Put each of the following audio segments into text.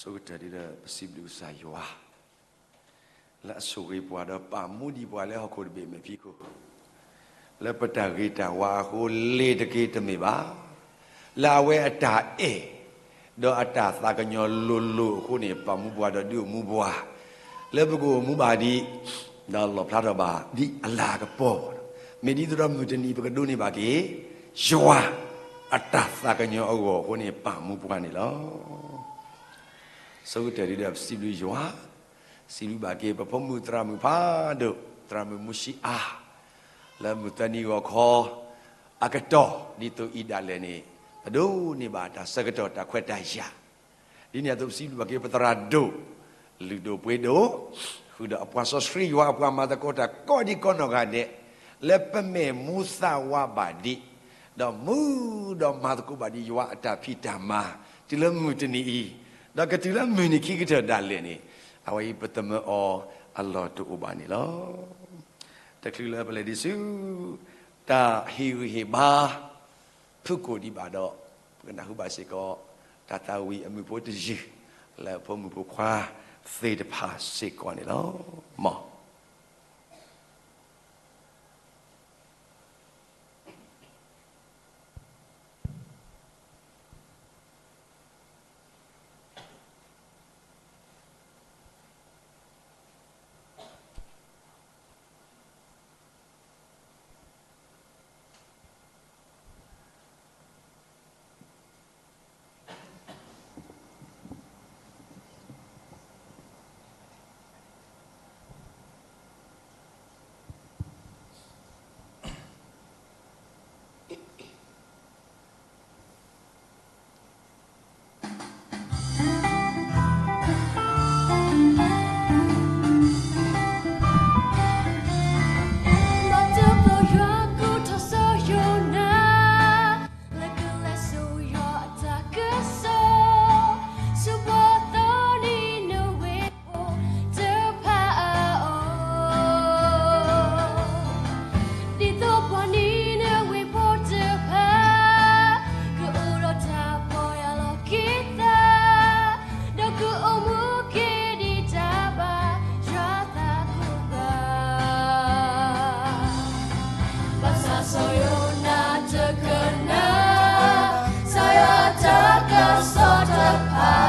ဆိကတၢၢ်ဒ်ဒီး ပစံးဘျုးကစၢ်ယွၤ လၢအဆိၣ်ဂ့ၤပှၤဒီးပာ်မူဒံးပှၤလၢဟီၣ်ခိၣ်တဘ့ၣ်မဲာ်ဖံးခိၣ်, လၢပတၢ်ဂ့ၤတၢ်ဝါအဃိ လ့ၤတက့ၤတမ့ၢ်ဘၣ်, လၢအဝဲအတၢ်အဲၣ် ဒီးအတၢ်သးကညီၤလိၤလိၤအဃိန့ၣ် ပာ်မူပှၤဒီးဒုးအိၣ်မူပှၤ လၢပကအိၣ်မူဘၣ်ဒံး ဒီးလီၣ်ဖျါထီၣ်ဘၣ်ဒ်အလၤကပီၤ, မ့ၢ်ဒ်သိးဒီးမုၢ်တနံၤပကဒိးန့ၢ်ဘၣ်က့ၤ ယွၤအတၢ်သးကညီၤအဂီၢ်အဃိန့ၣ် ပာ်မူပှၤန့ၣ်လီၤ. ဆိကတၢၢ်ဒ်ဒီး ပစံးဘျုးယွၤ, စံးဘျုးဘၣ်က့ၤ ပဖိမုၣ်သရၣ်မုၣ်ဖးဒိၣ် သရၣ်မုၣ်မူၡံအါ လၢမုၢ်သၢနံၤဂီၤခီ အကတီၢ် ဒ်သိးအံၤဒၣ်လဲာ်န့ၣ် ပဒိးန့ၢ်ဘၣ်တၢ်ဆၢကတီၢ်တၢ်ခွဲးတၢ်ယာ် ဒ်န့ၣ်အသိး ပစံးဘျုးဘၣ်က့ၤ ပသရၣ်ဒိၣ် လုၢ်ဒိၣ်ပှ့ၤဒိၣ် ဃုာ်ဒီးအပှၤစီဆှံယွၤအပှၤမၤသကိးတၢ်ကိးဒံကိးနီၢ်ဂၤဒဲး လၢပမဲာ်မူသးဝးဘၣ်ဒံး ဒီးမူဒီးမၤသကိးဘၣ်ဒံးယွၤအတၢ်ဖံးတၢ်မၤ တုၤလၢမုၢ်တနံၤအံၤ ဒီးကတုၤလၢမုၢ်နံၤခံကတၢၢ်ဒၣ်လဲာ်န့ၣ် အဝဲအံၤပသမၢအီၤအလီၢ်တအိၣ်ဘၣ်န့ၣ်လီၤ. တချုးလၢပလဲၤဒံးဆူ တၢ်ဟ့ၣ်ဂံၢ်ဟ့ၣ်ဘါ ဖုၣ်ကိာ်ဒံးဘၣ်ဒီး ပကနၢ်ဟူဘၣ်စ့ၢ်ကီး တၢ်သးဝံၣ်အမုၢ်ဖိတယုၢ် လၢဖိမုၣ်ဖိခွါသ့ၣ်တဖၣ်စ့ၢ်ကီးန့ၣ်လီၤ. မ် လၢကလဲၤစိာ်ယွၤအတၢ်ကစီၣ် ဆူပှၤသီနံၤနဝ့ဖိတဖၣ်အအိၣ်, ဒ်သိးပှၤနံၤနဝ့ဖိတဖၣ် ကအိၣ်ဒီးတၢ်ပီၢ်ယၢ်လီၤက့ၤသး ဒီးကအိၣ်မူက့ၤဒ်တၢ်ဘၣ်ယွၤသးကိးဘၣ်. ဘၣ်ဆၣ်စီၤယိၤနါတကနၣ် ကစၢ်ယွၤအတၢ်ကစီၣ်တဖၣ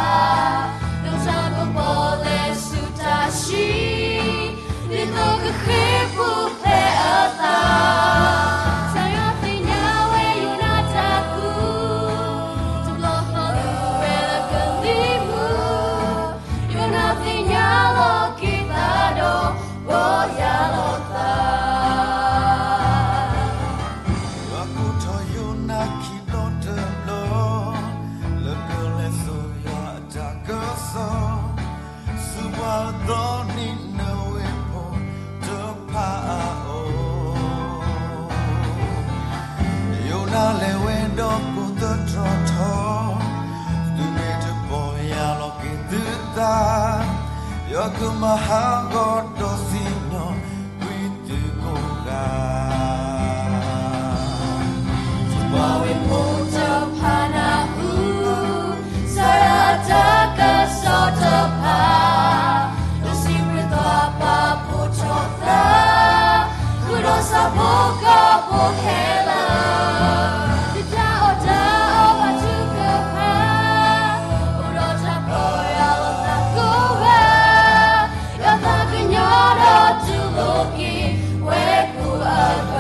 ်, ဒီးတၢ်ကပီၤလဲၤဆူတၢ်ဆံး, ဒ်သိးကဃ့ၢ်ပူၤဖဲအသး, ကစၢ်ယွၤသ့ၣ်ညါဝဲယိၤနါတၢ်ကူၣ်, တဘျီဃီလၢဝဲလၢကလံၤမုၢ်, ယိၤနါသ့ၣ်ညါလီၤက့ၤသးဒီး ပီၢ်ယၢ်လီၤသး ယွၤကိးထီၣ်ယိၤနါခံဘျီတဘျီ, လၢကလဲၤစိာ်ယွၤအတၢ်ကစီၣ်, ဆူပှၤသီနံၤနဝ့ဖိတဖၣ်အအိၣ်, ယိၤနါလဲၤဝဲဒီးကိးသတြီထီ, သုမ့ၢ်တပီၢ်ယၢ်လီၤက့ၤသုသး, ယွၤကမၤဟးဂီၤဒီးစံၣ်ညီၣ်ကွံာ်သုကိးဂၤ ပှၤဝ့ၢ်ဖိတဖၣ်နၢ်ဟူ, ကစၢ်ယွၤအတၢ်ကစီၣ်တဖၣ်, ဒီးစံးဘျုးပှၤပာ်ဖှိၣ်ထီၣ်သး, ဃုာ်ဒီးဆၣ်ဖိကီၢ်ဖိခဲလၢာ်, သုတၢ်အီၣ်တၢ်အီဘၣ်ထုကဖၣ်, အိၣ်ဒီးတၢ်ပီၢ်ယၢ်လီၤသးကိးဂၤ ယွၤသးကညီၤဒီးတူၢ်လိာ်က့ၤဝဲကိးဂၤ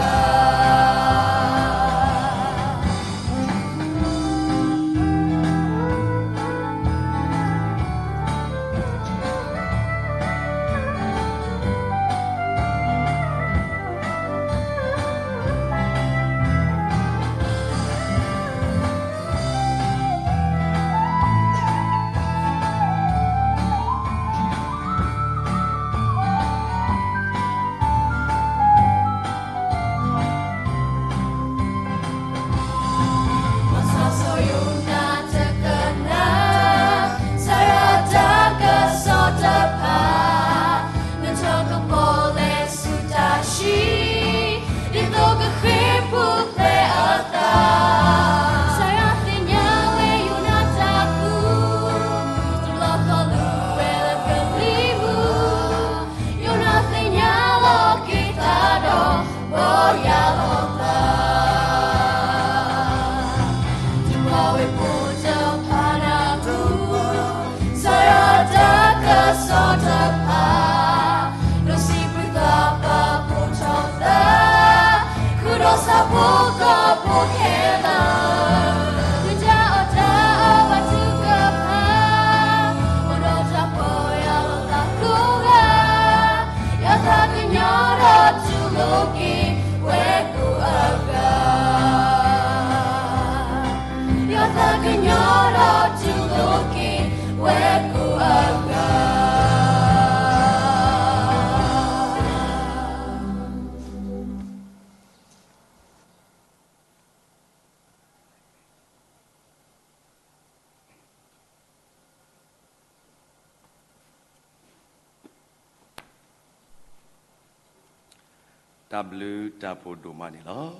တၢ်ဘျုးတၢ်ဖှိၣ်ဒိၣ်မးန့ၣ်လီၤ. လံာ်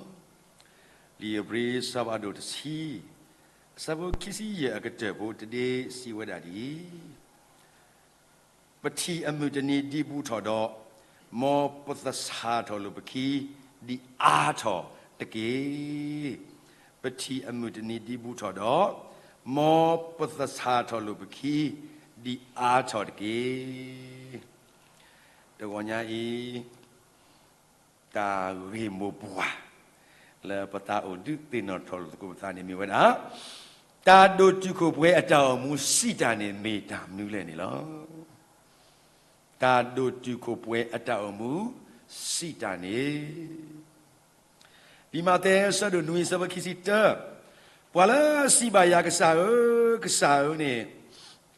ဧ့ၤဘြံၤ အဆၢဖးဒိၣ်တဆံ, အဆၢဖိခံဆံယဲၢ်အကတၢၢ်ဖိတဒ့စံးဝဲဒၣ်ဒ်အံၤ, ပထံၣ်အမုၢ်တနံၤဒံးဘူးထီၣ်ဒီး, မ်ပသဆၣ်ထီၣ်လိာ်ပခံဒံးအါထီၣ်တက့ၢ်. ပထံၣ်အမုၢ်တနံၤဒံးဘူးထီၣ်ဒီး, မ်ပသဆၣ်ထီၣ်လိာ်ပခံဒံးအါထီၣ်တက့ၢ်. တဂီၤညါအံၤ တၢ်ဂ့ၢ်မိၢ်ပှၢ် လၢပသးအိၣ်ဒုးသ့ၣ်နီၣ်ထီၣ်လိာ်သကိးပသးန့ၣ်မ့ၢ်ဝဲဒၣ်, တၢ်ဒိၣ်တုာ်ခိၣ်ပှဲၤအတၢ်အိၣ်မူစံးတၢ်န့ၣ်မ့ၢ်တၢ်မနုၤလဲၣ်န့ၣ်လီၤ. တၢ်ဒိၣ်တုာ်ခိၣ်ပှဲၤအတၢ်အိၣ်မူစံးတၢ်န့ၣ် လံာ်မးသဲ အဆၢဒိၣ်နွံ အဆၢဖိခံဆံတၢ, ပှၤလၢအစံးဘၣ်ယၤ ကစၢ်ဧၢ, ကစၢ်ဧၢန့ၣ်,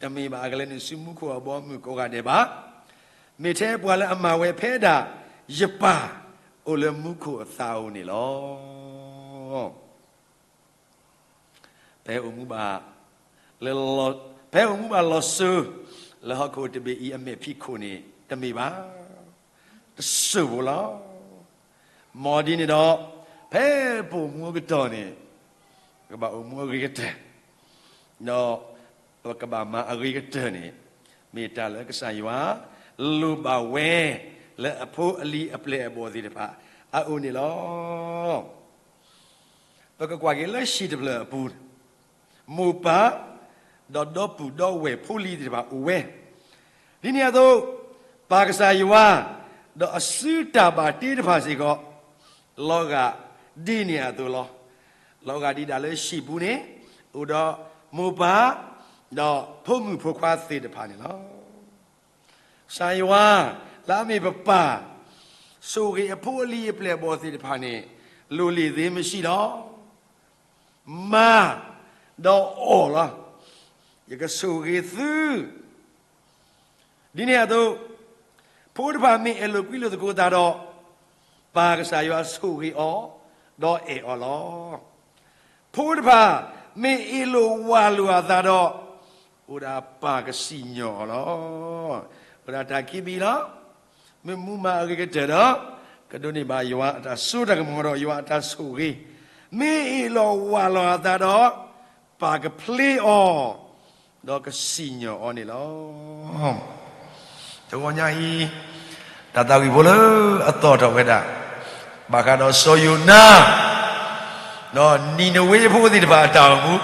တမ့ၢ်ဘၣ်အကလဲၤနုာ်ဆူမူခိၣ်အဘီအမုၢ်ကိးဂၤဒဲးဘၣ်, မ့ၢ်ထဲပှၤလၢအမၤဝဲဖဲဒၣ် ယပၢ်အိၣ်လၢမူခိၣ်အသးဧိၤန့ၣ်လီၤ. ဖဲအိၣ်မူဘၣ်, လၢ, ဖဲအိၣ်မူဘၣ်လီၤစၢၤ လၢဟီၣ်ခိၣ်တဘ့ၣ်အံၤအမဲာ်ဖံးခိၣ်န့ၣ် တမ့ၢ်ဘၣ်, တစိၢ်ဖိလီၤ. မ်ဒ်န့ၣ်ဒီး, ဖဲပအိၣ်မူအကတီၢ်န့ၣ်, ပကဘၣ်အိၣ်မူအဂ့ၤကတၢၢ်, ဒီးပကဘၣ်မၤအဂ့ၤကတၢၢ်န့ၣ်, မ့ၢ်တၢ်လၢကစၢ်ယွၤလိၣ်ဘၣ်ဝဲ လၢအဖိအလံၤအပျဲၢ်အဘီၣ်သ့ၣ်တဖၣ်အအိၣ်န့ၣ်လီၤ. ပကကွၢ်က့ၤလၢဟံၣ်တဖျၢၣ်အပူၤ, မိၢ်ပၢ်, ဒီးဒီပုၢ်ဒီဝဲၢ်ဖိလံၤသ့ၣ်တဖၣ်အိၣ်ဝဲ, ဒ်န့ၣ်အသိး, ပၢ်ကစၢ်ယွၤ, ဒီးအစုတၢ်ဘၣ်တ့တဖၣ်စ့ၢ်ကီး, လီၤဂာ်ဒ်န့ၣ်အသိးလီၤ. လီၤဂာ်ဒ်ဒၣ်လၢဟံၣ်ပူၤန့ၣ်, အိၣ်ဒီးမိၢ်ပၢ်, ဒီးဖိမုၣ်ဖိခွါသ့ၣ်တဖၣ်န့ၣ်လီၤ. ကစၢ်ယွၤ, လၢအမ့ၢ်ပပၢ်, ဆိၣ်ဂ့ၤအဖိအလံၤအပျဲၢ်အဘီၣ်သ့ၣ်တဖၣ်န့ၣ်, လိၣ်လံာ်သ့မ့ၢ်ဆံးလီၤ. မၤ, ဒီးအီၣ်လီၤ. ယကဆိၣ်ဂ့ၤသု ဒ်န့ၣ်အသိး, ဖိတဖၣ်မ့ၢ်အဲၣ်လိာ်ကွံလိာ်သကိးသးဒီး, ပၢ်ကစၢ်ယွၤဆိၣ်ဂ့ၤအီၤ, ဒီးအဲၣ်အီၤလီၤ. ဖိတဖၣ်မ့ၢ်အ့ၣ်လိာ်ဝၢ်လိာ်အသးဒီး, အိၣ်ဒၣ်ပၢ်ကစံၣ်ညီၣ်အီၤလီၤ. အိၣ်ဒၣ်တၢ်ခံဘ့ၣ်လီၤ. မ့ၢ်မူမၤအဂ့ၤကတၢၢ်ဒီး, ကဒိးန့ၢ်ဘၣ်ယွၤအတၢ်စိတၢ်ကမီၤဒီးယွၤအတၢ်ဆိၣ်ဂ့ၤ, မ့ၢ်အ့ၣ်လိာ်ဝၢ်လိာ်အသးဒီး, ပၢ်ကဖျ့အီၤ, ဒီးကစံၣ်ညီၣ်အီၤန့ၣ်လီၤ. တဂီၤညါအံၤ, တၢ်သးဝံၣ်ဖိလၢအသီၣ်ထီၣ်ဝဲဒၣ်, ဘၣ်ဃးဒီးစီၤယိၤနါ, ဒီးနံၤနဝ့ဖိသ့ၣ်တဖၣ်အတၢ်အိၣ်မူ,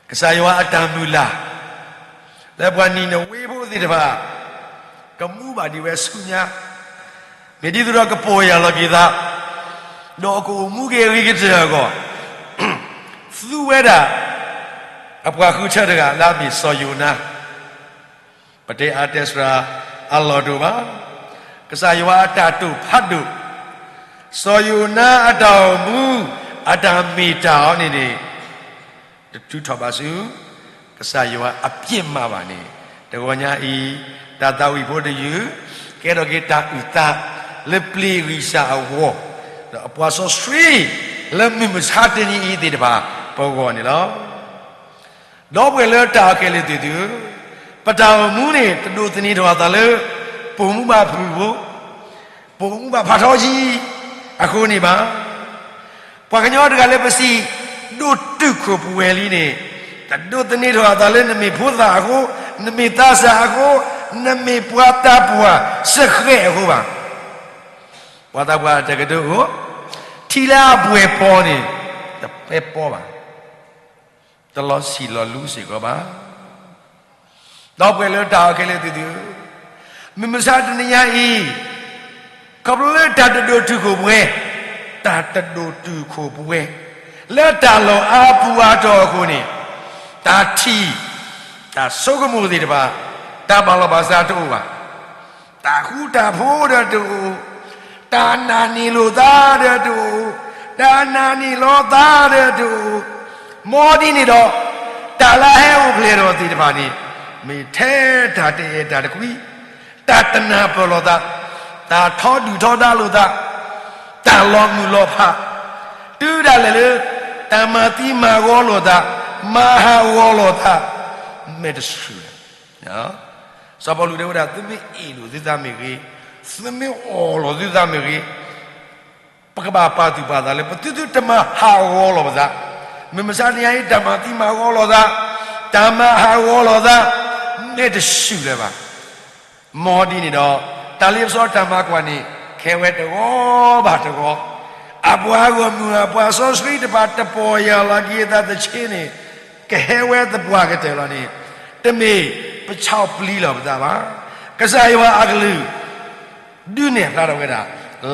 ကစၢ်ယွၤအတၢ်မုၢ်လၢ်, လၢပှၤနံၤနဝ့ဖိသ့ၣ်တဖၣ်, ကမူဘၣ်ဒံးဝဲဆူညါ, မ့ၢ်ဒ်သိးဒီးကပီၢ်ယၢ်လီၤက့ၤသး, ဒီးကအိၣ်မူက့ၤအဂ့ၤကတၢၢ်အဂီၢ်, သူဝဲဒၣ်, အပှၤဃုထၢတဂၤလၢအမ့ၢ်စီၤယိၤနါ, ပတဲအါတဲစှၤအလီၢ်တအိၣ်ဘၣ်. ကစၢ်ယွၤအတၢ်တိာ်ဖးဒိၣ်, စီၤယိၤနါအတၢ်အိၣ်မူ, အတၢ်မ့ၢ်တၢ်အီၤန့ၣ်န့ၣ်, တထုးထီၣ်ဘၣ်ဆူ, ကစၢ်ယွၤအပျ့ၤမးဘၣ်န့ၣ်, တဂီၤညါအံၤ, တၢ်သးဝံၣ်ဖိတယုၢ်, ကဲထီၣ်က့ၤတၢ်အုၣ်သး, လၢပျ့ၤဂံၢ်စၢ်အဂီၢ်, ဒီးအပှၤစီဆှံ, လၢမုၢ်မဆါတနံၤအံၤသ့ၣ်တဖၣ်, ပဂီၢ်န့ၣ်လီၤ. ဒီပုၢ်ဝဲၢ်လၢတၢ်အဲၣ်ခဲလၢာ်သ့ၣ်သုဧၢ, ပတၢ်အိၣ်မူန့ၣ် တဒိးသန့ၤထီၣ်အသးလၢ, ပိာ်မူဘၣ်ဖုၣ်ဖိ, ပိာ်မူဘၣ်ဖးထီကံ, အဃိန့ၣ်ဘၣ်. ပှၤကညီတဂၤလၢပစံးဒိၣ်တုာ်ခိၣ်ပှဲၤလံန့ၣ်, တဒိးသန့ၤထီၣ်အသးလၢနမ့ၢ်ဖိသၣ်အဃိ, နမ့ၢ်သးစၢ်အဃိ, နမ့ၢ်ပှၤသးပှၢ်စဃဲးအဃိဘၣ်. ပှၤသးပှၢ်တကဒၢအိၣ်, ထံလၢအပှဲၤပီၤန့ၣ်, တပဲပီဘၣ်. တလီၤဆံၣ်လီၤလူစ့ၢ်ကီးဘၣ်. ဒီပုၢ်ဝဲၢ်လၢတၢ်အဲၣ်ခဲလၢာ်သ့ၣ်သုဧၢ, မုၢ်မဆါတနံၤညါအံၤ, ခီဖျိလၢတၢ်တဒိၣ်တုာ်ခိၣ်ပှဲၤ, တၢ်တဒိၣ်တုာ်ခိၣ်ပှဲၤ, လၢတၢ်လီၢ်အါပူၤအါတီၤအဃိန့ၣ်, တၢ်ထံၣ်, တၢ်ဆိကမိၣ်သ့ၣ်တဖၣ်, တၢ်ဘၣ်လီၤဘၣ်စးတအိၣ်ဘၣ်. တၢ်ဃူတၢ်ဖိးဒီးတအိၣ်, တၢ်နာ်န့ၢ်လိာ်သးဒီးတအိၣ်, တၢ်နာ်န့ၢ်လီၤသးဒီးတအိၣ်, မ်ဒ်န့ၣ်ဒီး, တၢ်လၢအဟဲအိၣ်ဖျဲၣ်ထီၣ်သ့ၣ်တဖၣ်န့ၣ်, မ့ၢ်ထဲတၢ်တအဲၣ်တၢ်တကွံ, တၢ်တနၢ်ပၢၢ်လိာ်သး, တၢ်ထီဒုၣ်ထီဒါလိာ်သး, တၢ်လီၤမုၢ်လီၤဖး, တုၤဒၣ်လဲာ်လၢ, တၢ်မၤသံမၤဂီၤလိာ်သး, မၤဟးဂီၤလိာ်သး, မဲာ်တဆှုၣ် စီၤပီလူးတဲဝဲဒၣ် သုမ့ၢ်အ့ၣ်လိာ်သုသးမ့ၢ်ဂ့ၤ, သုမ့ၢ်အီၣ်လီၤသုသးမ့ၢ်ဂ့ၤ, ပကဘၣ်ပာ်သူၣ်ပာ်သးလၢ ပသုသုတမၤဟးဂီၤလီၤပသး, မုၢ်မဆါတနံၤအံၤ တၢ်မၤသံမၤဂီၤလီၤသး, တၢ်မၤဟးဂီၤလီၤသး, မ့ၢ်တဆူၣ်လၢၤဘၣ်. မ်ဒ်န့ၣ်ဒီး တၢ်လ့ပစီတၢ်မၤကွၢ်န့ၣ် ခဲဝဲတဂီၤဘၣ်တဂီၤ, အပှၤဂီၢ်မုၢ်အပှၤစီဆှံတဖၣ် တပီၢ်ယၢ်လီၤက့ၤအသးသဆ့န့ၣ် ကဟဲဝဲသပှၢ်ကတၢၢ်လီၤန့ၣ်, တမ့ၢ်ပဆီၣ်ပျံၤလီၤပသးဘၣ်. ကစၢ်ယွၤအကလုၢ် ဒုးနဲၣ်ဖျါထီၣ်ဝဲဒၣ်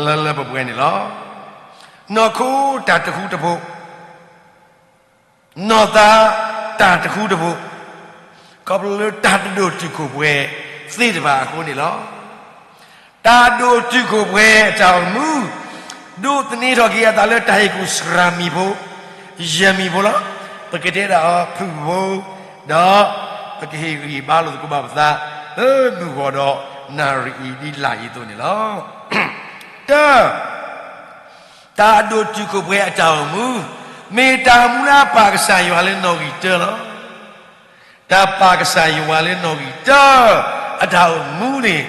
လၢလၢပှဲၤပှဲၤန့ၣ်လီၤ. နီၢ်ခိတၢ်တဃူတဖိး, နီၢ်သးတၢ်တဃူတဖိး, ခီဖျိလၢတၢ်တဒိၣ်တုာ်ခိၣ်ပှဲၤသ့ၣ်တဖၣ်အဃိန့ၣ်လီၤ. တၢ်ဒိၣ်တုာ်ခိၣ်ပှဲၤအတၢ်အိၣ်မူ ဒိးသန့ၤထီၣ်က့ၤအသးလၢတၢ်ဟ့ၣ်ကူၣ်စှၤမံၤဖိ, ယဲၢ်မံၤဖိလီၤ. ပကတဲဒၣ်အီၤဖုၣ်ဖိ, ဒီးပကဟ့ၣ်ဂံၢ်ဟ့ၣ်ဘါလိာ်သကိးဘၣ်ပသး လၢမုၢ်ဂီၤဒီးနၣ်ရံၣ်အံၤ ဒ်လာ်အံၤအသိးန့ၣ်လီၤ. တၢ တၢ်ဒိၣ်တုာ်ခိၣ်ပှဲၤအတၢ်အိၣ်မူ မ့ၢ်တၢ်အိၣ်မူလၢအပာ်ကစၢ်ယွၤလၢနီၣ်ဂံၢ်တၢလီၤ. တၢ်ပာ်ကစၢ်ယွၤလၢနီၣ်ဂံၢ်တၢ အတၢ်အိၣ်မူန့ၣ်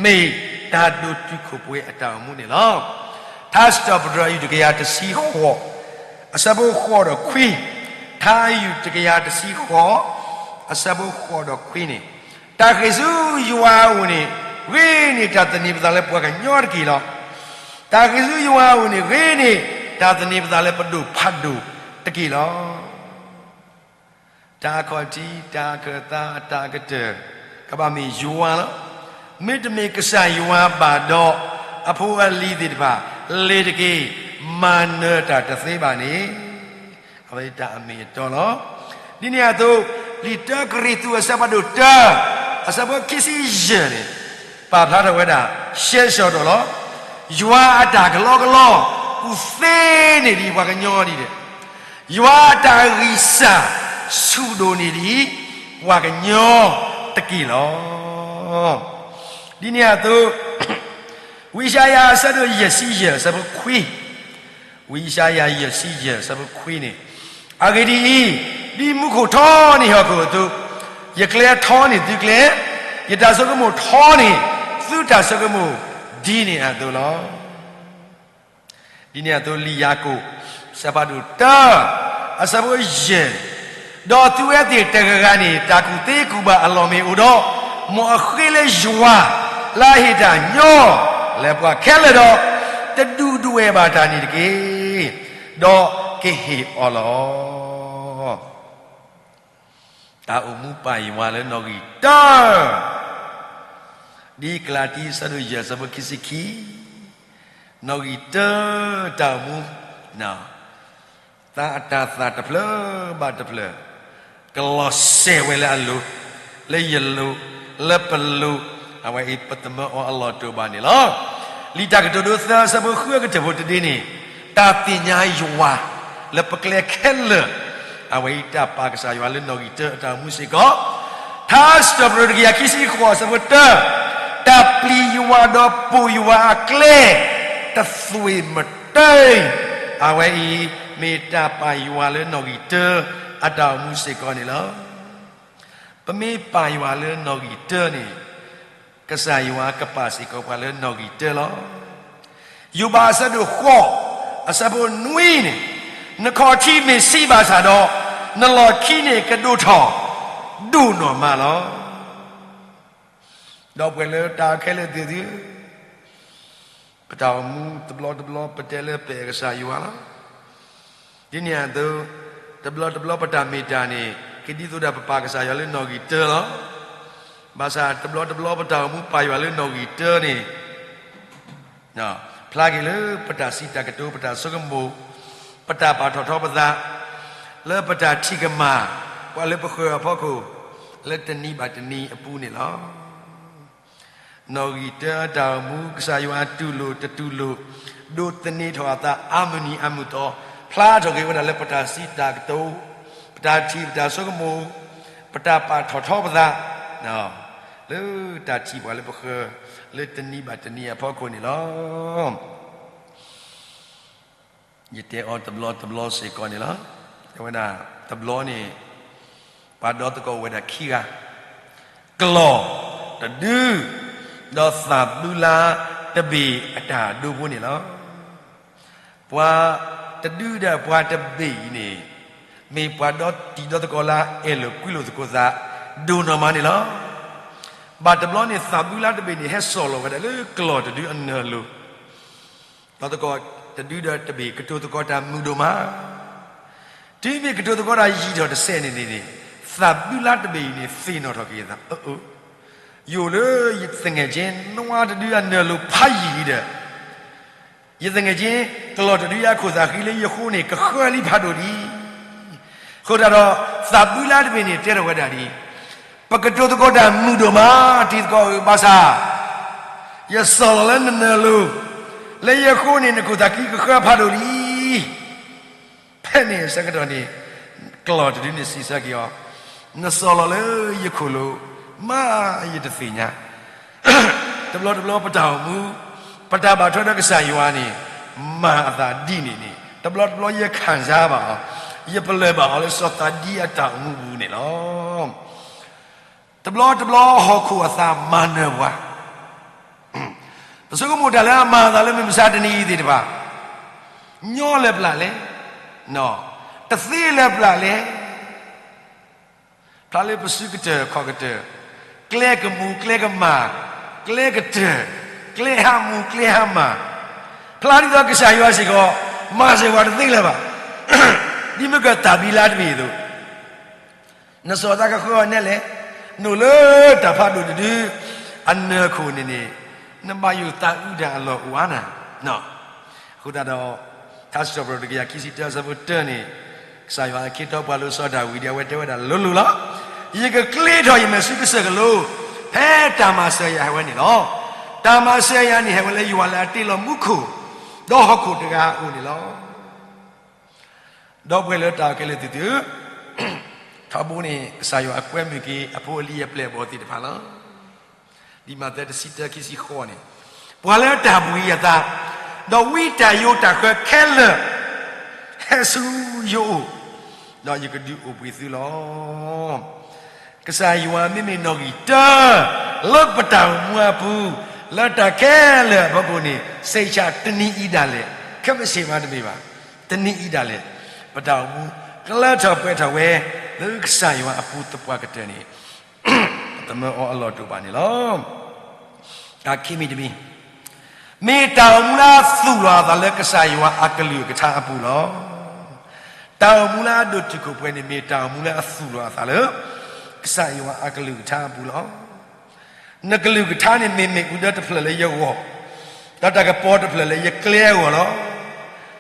မ့ၢ်တၢ်ဒိၣ်တုာ်ခိၣ်ပှဲၤအတၢ်အိၣ်မူန့ၣ်လီၤ. ထါစံးထီၣ်ပတြၢၤအယုၢ်တကယၤတဆံဃိး အဆၢဖိဃိးဒီးခွံ, ထါယုၢ်တကယၤတဆံဃိး အဆၢဖိဃိးဒီးခွံန့ၣ်, တၢ်ဃ့ၢ်ဆူယွၤအအိၣ်န့ၣ် ဂ့ၤန့ၢ်တၢ်သန့ၤပသးလၢပှၤကညီတက့ၢ်လီၤ. တၢ်ဃ့ၢ်ဆူယွၤအအိၣ်န့ၣ် ဂ့ၤန့ၢ်တၢ်သန့ၤပသးလၢပဒိၣ်ဖးဒိၣ်တက့ၢ်လီၤ. တၢ်ခီၣ်ထံး တၢ်ခၢၣ်သး တၢ်ကတၢၢ် ကဘၣ်မ့ၢ်ယွၤလီၤ. မ့တမ့ၢ်ကစၢ်ယွၤဘၣ်ဒီး အဖိအလံၤသ့ၣ်တဖၣ် လ့ၤတက့ၢ်, မၤနၢၤတၢ်တသ့ဘၣ်န့ၣ် အဝဲတၢ်အမ့ၢ်အတီလီၤ. ဒ်န့ၣ်အသိး လံာ်တၢကရံၣ်သူးအဆၢဖးဒိၣ်တၢ အဆၢဖိခံဆံယဲၢ်န့ၣ် ပာ်ဖျါထီၣ်ဝဲဒၣ် ရှဲရှီၤဒီးလီၤ. ယွၤအတၢ်ကလီကလီ ကူၣ်သ့န့ၢ်ဒံးပှၤကညီဒ်လဲၣ်. ယွၤအတၢ်ဂံၢ်စၢ် ဆူၣ်ဒိၣ်န့ၢ်ဒံး ပှၤကညီတက့ၢ်လီၤ. ဒ်န့ၣ်အသိး ဝံယၡါယၤအဆၢဒိၣ်ယဲၢ်ဆံယဲၢ် အဆၢဖိခွံ, ဝံယၡါယၤယဲၢ်ဆံယဲၢ် အဆၢဖိခွံန့ၣ်, အဂ့ၢ်ဒ်အံၤ, ဒ်မူခိၣ်ထီန့ၢ်ဟီၣ်ခိၣ်အသိး, ယကျဲထီန့ၢ်သုကျဲ, ယတၢ်ဆိကမိၣ်ထီန့ၢ် သုတၢ်ဆိကမိၣ် ဒ်န့ၣ်အသိးလီၤ. ဒ်န့ၣ်အသိး လံာ်ယၤကိာ် အဆၢဖးဒိၣ်တၢ အဆၢဖိယဲၢ်, ဒီးသုဝဲသ့ၣ်တဂၤဂၤန့ၣ် တၢ်ကူၣ်သ့ကူၣ်ဘၣ်အလီၢ်မ့ၢ်အိၣ်ဒီး, မ်အဃ့လၢယွၤ လၢအဟ့ၣ်တၢ်ညီ လၢပှၤခဲလၢာ်ဒီး, တဒုၣ်ဒွဲၣ်ဘၣ်တၢ်န့ၣ်တက့ၢ်, ဒီးကဟ့ၣ်အီၤလီၤ. တၢ်အိၣ်မူပာ်ယွၤလၢနီၣ်ဂံၢ်တၢ, ဒ်ကလၤတံ အဆၢဒိၣ်ယဲၢ် အဆၢဖိခံဆံခံ, နီၣ်ဂံၢ်တၢ တၢ်အိၣ်မူ, သးအတၤသၣ်တဖျၢၣ်ဘၣ်တဖျၢၣ် ကလီၤစဲၤဝဲလၢအလိၤ, လၢယလိၤ, လၢပလိၤ, အဝဲအံၤပသမၢအီၤအလီၢ်တအိၣ်ဘၣ်န့ၣ်လီၤ. လံာ်တၢ်ကတိၤဒိသၢ အဆၢဖိဃု အကတၢၢ်ဖိတဒ့န့ၣ်, တၢ်သ့ၣ်ညါယွၤ လၢပကျဲခဲလၢာ်, အဝဲအံၤတၢ်ပာ်ကစၢ်ယွၤလၢနီၣ်ဂံၢ်တၢအတၢ်အိၣ်မူစ့ၢ်ကီး, ထါစံးထီၣ်ပတြၢၤတကယၤခံဆံဃိး အဆၢဖိတၢ, တၢ်ပျံၤယွၤဒီးပိာ်ယွၤအကျဲ တသွ့ၣ်မတၤ, အဝဲအံၤ မ့ၢ်တၢ်ပာ်ယွၤလၢနီၣ်ဂံၢ်တၢ အတၢ်အိၣ်မူစ့ၢ်ကီးန့ၣ်လီၤ. ပမ့ၢ်ပာ်ယွၤလၢနီၣ်ဂံၢ်တၢန့ၣ်, ကစၢ်ယွၤကပာ်စ့ၢ်ကီးပှၤလၢနီၣ်ဂံၢ်တၢလီၤ. ယိၤဘးအဆၢဒိၣ်ဃိး အဆၢဖိနွံန့ၣ်, နခီၣ်ထံးမ့ၢ်ဆံးဘၣ်ဆၣ်ဒီး, နလီၢ်ခံန့ၣ်ကဒိၣ်ထီၣ်ဒိၣ်နီၢ်မးလီၤ. ဒီပုၢ်ဝဲၢ်လၢတၢ်ခဲလၢာ်သ့ၣ်ဧၢ, ပတၢ်အိၣ်မူတဘျီတဘျီ ပတဲလၢပအဲၣ်ကစၢ်ယွၤလီၤ. ဒ်န့ၣ်အသိး, တဘျီတဘျီပတၢ်မ့ၢ်တၢ်န့ၣ် ကဒ်သိးဒၣ်ပပာ်ကစၢ်ယွၤလၢနီၣ်ဂံၢ်တၢလီၤ. ဘၣ်ဆၣ်တဘျီတဘျီပတၢ်အိၣ်မူပာ်ယွၤလၢနီၣ်ဂံၢ်တၢန့ၣ် ဖျါက့ၤလၢပတၢ်စံးတၢ်ကတိၤ ပတၢ်ဆိကမိၣ် ပတၢ်ပာ်ထီၣ်ထီပသး လၢပတၢ်ထံၣ်ကမၣ် ပှၤလၢပဃၢၤအဖီခိၣ် လၢတနံၤဘၣ်တနံၤအပူၤန့ၣ်လီၤ. နီၣ်ဂံၢ်တၢအတၢ်အိၣ်မူ ကစၢ်ယွၤတူၢ်လိာ်တတူၢ်လိာ် ဒိးသန့ၤထီၣ်အသးအါမုၢ်နံၤအါမုၢ်သီ ဖျါထီၣ်က့ၤဝဲဒၣ်လၢပတၢ်စံးတၢ်ကတိၤ ပတၢ်ထံၣ်ပတၢ်ဆိကမိၣ် ပတၢ်ပာ်ထီၣ်ထီပသး လၢတၢ်ထံၣ်ပှၤလၢပဃၢၤ လၢတနံၤဘၣ်တနံၤအဖီခိၣ်န့ၣ်လီၤ. ယတဲအီၤတဘျီတဘျီစ့ၢ်ကီးန့ၣ်လီၤ. တဲဝဲဒၣ်တဘျီန့ၣ် ပှၤဒီသကိးအိၣ်ဝဲဒၣ်ခံဂၤ, ကျီၢ်တဒု, ဒီးသးဘုလါတဘ့ၣ်အတၢ်ဒိဖိန့ၣ်လီၤ. ပှၤတဒုဒီးပှၤတဘ့ၣ်အံၤန့ၣ် မ့ၢ်ပှၤဒီတံၤဒီသကိးလၢအအဲၣ်လိာ်ကွံလိာ်သကိးသး ဒိၣ်နီၢ်မးန့ၣ်လီၤ. ဘၣ်တဘျီန့ၣ် သးဘုလါတဘ့ၣ်န့ၣ် ဟဲစိာ်လီၤဝဲဒၣ်လၢကျီၢ်တဒုအနၢၤလိၤ ဒီးသကိးတဒုဒီးတဘ့ၣ် ကတိၤသကိးတၢ်မုာ်ဒိၣ်မး, တုၤမ့ၢ်ကတိၤသကိးတၢ်ယံာ်ထီၣ်တစဲးန့ၣ်န့ၣ်န့ၣ်, သးဘုလါတဘ့ၣ်အံၤန့ၣ် သ့ၣ်နီၣ်ထီၣ်က့ၤအသး, အၢ အၢ, ယအိၣ်လၢယသငယ်ချင်းနွံတဒုအနၢၤလိၤဖးယံာ်လံဒီး, ယသငယ်ချင်းကျီၢ်တဒုအခိၣ်သးဃံလၢယဃိန့ၣ် ကဃၢလံဖးဒိၣ်လံ. အဃိသတးဒီး သးဘုလါတဘ့ၣ်န့ၣ် တဲထီၣ်ဝဲဒၣ်ဒ်အံၤ, ပကတိၤသကိးတၢ်မုာ်ဒိၣ်မး တံၤသကိးဧၢ, ဘၣ်ဆၣ် ယစိာ်လီၤလၢနနၢၤလိၤ, လၢယဃိန့ၣ် နခိၣ်သးဃံကဃၢဖးဒိၣ်လံ. ဖဲန့ၣ်အဆၢကတီၢ်န့ၣ် ကျီၢ်တဒုန့ၣ်စံးဆၢက့ၤအီၤ, နစိာ်လီၤလၢယခိၣ်လိၤ, မ့ၢ်ယတသ့ၣ်ညါ တဘျီတဘျီပတၢ်အိၣ်မူ, ပတၢ်ဘၣ်ထွဲဒီးကစၢ်ယွၤန့ၣ် မၤအသးဒ်န့ၣ်န့ၣ် တဘျီတဘျီယခံစားဘၣ်အီၤ, ယပလၢၢ်ဘၣ်အီၤလၢစီၤသးဒံအတၢ်အိၣ်မူပူၤန့ၣ်လီၤ. တဘျီတဘျီဟီၣ်ခိၣ်အသးမၤနၢၤပှၤ, ပဆိကမိၣ်တၢ်လၢအမၤအသးလၢမုၢ်မဆါတနံၤအံၤသ့ၣ်တဖၣ်, ညီလၢပျၢ်လဲၣ်, တသ့လၢပျၢ်လဲၣ်. ဖျါလၢပစုကတၢၢ်ခီၣ်ကတၢၢ်, ကျဲကမူၤကျဲကမၣ်, ကျဲကတၢၢ်, ကျဲဟးမူၤကျဲဟးမၣ်, ဖျါဒ်သိးကစၢ်ယွၤစ့ၢ်ကီး မၤစၢၤပှၤတသ့လၢၤဘၣ်. ဒ်မ့ၢ်ကသးဘုလါတဘ့ၣ်အသိး နစိာ်သးကဃၢအီၤနဲလဲၣ်, နအိၣ်လၢတၢ်ဖးဒိၣ်တဒု အနၢၤခိၣ်န့ၣ်န့ၣ်, နဘၣ်ယိၣ်သးအုးတၢ်အလီၢ်အိၣ်ဧါနၤ. အဃိသတးဒီး ထါစံးထီၣ်ပတြၢၤတကယၤခံဆံတၢအဆၢဖိတၢန့ၣ်, ကစၢ်ယွၤအခ့ထီၣ်ပှၤလၢစီၤဒၤဝံးဒ်အဝဲတဲဝဲဒၣ်လိၤလိၤလီၤ. ယကကျ့ထီၣ်ယမဲာ်ဆူကစၢၢ်ကလိ, ဖဲတၢ်မၤစၢၤယၤဟဲဝဲန့ၣ်လီၤ. တၢ်မၤစၢၤယၤန့ၣ်ဟဲဝဲလၢယွၤလၢအတ့လီၤမူခိၣ်, ဒီးဟီၣ်ခိၣ်တဂၤအအိၣ်န့ၣ်လီၤ. ဒီပုၢ်ဝဲၢ်လၢတၢ်အဲၣ်ကဲလၢသုသု, ထီဘိန့ၣ် ကစၢ်ယွၤအကွဲမုာ်က့ၤ အဖိအလံၤအပျဲၢ်အဘီၣ်သ့ၣ်တဖၣ်လီၤ. ဒ်မးသဲတဆံတၢခံဆံဃိးန့ၣ်, ပှၤလၢတၢ်ဘှံးအသး, ဒီးဝံတၢ်ယိးတၢ်ဃၢခဲလၢာ်, ဟဲဆူယအိၣ်, ဒီးယကဒုးအိၣ်ဘှံးသုလီၤ. ကစၢ်ယွၤမ့မ့ၢ်နီၣ်ဂံၢ်တၢ, လၢပတၢ်အိၣ်မူအပူၤ, လၢတၢ်ခဲလၢာ်အဖီခိၣ်န့ၣ် စံးဆၢတနံၤအံၤဒၣ်လဲာ်, ခဲမုၢ်ဆ့ၣ်မးတမ့ၢ်ဘၣ်, တနံၤအံၤဒၣ်လဲာ်, ပတၢ်အိၣ်မူ ကလၢထီၣ်ပှဲၤထီၣ်ဝဲ လၢကစၢ်ယွၤအပူၤသပှၢ်ကတၢၢ်န့ၣ်, ပသမၢအီၤအလီၢ်တအိၣ်ဘၣ်န့ၣ်လီၤ. တၢ်ခံမံၤတမံၤ, မ့ၢ်တၢ်အိၣ်မူလၢအသူၣ်လီၤအသးလၢကစၢ်ယွၤအကလုၢ်ကထါအပူၤလီၤ. တၢ်အိၣ်မူလၢအဒိၣ်တုာ်ခိၣ်ပှဲၤန့ၣ် မ့ၢ်တၢ်အိၣ်မူလၢအသူၣ်လီၤအသးလၢ ကစၢ်ယွၤအကလုၢ်ကထါအပူၤလီၤ. နကလုၢ်ကထါန့ၣ်မ့ၢ်မ့ၣ်အူဒၢတဖျၢၣ်လၢယဂီၢ်, ဒီးတၢ်ကပီၤတဖျၢၣ်လၢယကျဲအဂီၢ်လီၤ.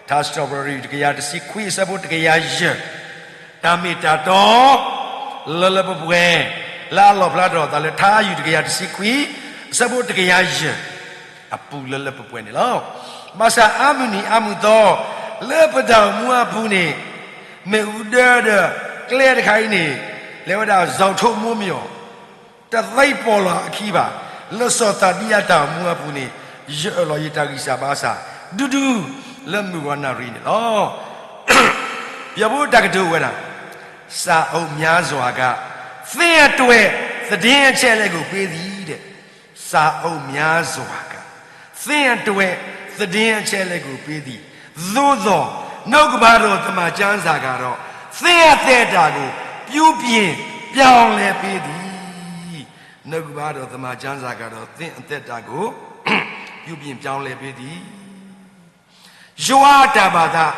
ထါစံးထီၣ်ပတြၢၤတကယၤတဆံခွံအဆၢဖိတကယၤယဲၢ်, တၢ်မ့ၢ်တၢ်တီ လၢလၢပှဲၤပှဲၤ, လၢအလီၣ်ဖျါထီၣ်အသးလၢထါအယုၢ်တကယၤတဆံခွံ အဆၢဖိတကယၤယဲၢ် အပူၤလၢလၢပှဲၤပှဲၤန့ၣ်လီၤ. ဘၣ်ဆၣ်အါမုၢ်နံၤအါမုၢ်သီ လၢပတၢ်အိၣ်မူအပူၤန့ၣ်, မ့ၣ်အူဒၢဒီးကျဲတခါအံၤန့ၣ် လဲၤဝဲဒၣ် ဇောက်ထိုးမိုးမျှော်, တသ့ပီၢ်လီၤအခံဘၣ်. လၢစီၤသးဒံအတၢ်အိၣ်မူအပူၤန့ၣ်, ယအၢၣ်လီၤယတၢ်ဂံၢ်စၢ်ဘါစၢ် ဒူဒူလၢမုၢ်ဂီၤနၣ်ရံၣ်န့ၣ်လီၤ. ယဖိတၢ်ကတိၤအိၣ်ဝဲဒၣ်, စာအုပ်များစွာက သင့်အတွက် သတင်းအချက်အလက်ကို ပေးသည် တဲ့. စာအုပ်များစွာက သင့်အတွက် သတင်းအချက်အလက်ကို ပေးသည်. သို့သော် နှုတ်ကပတ်တော်သမ္မာကျမ်းစာကတော့ သင့်အသက်တာကို ပြုပြင်ပြောင်းလဲပေးသည်. နှုတ်ကပတ်တော်သမ္မာကျမ်းစာကတော့ သင့်အသက်တာကို ပြုပြင်ပြောင်းလဲပေးသည်. ယွၤအတၢ်ဘၣ်သး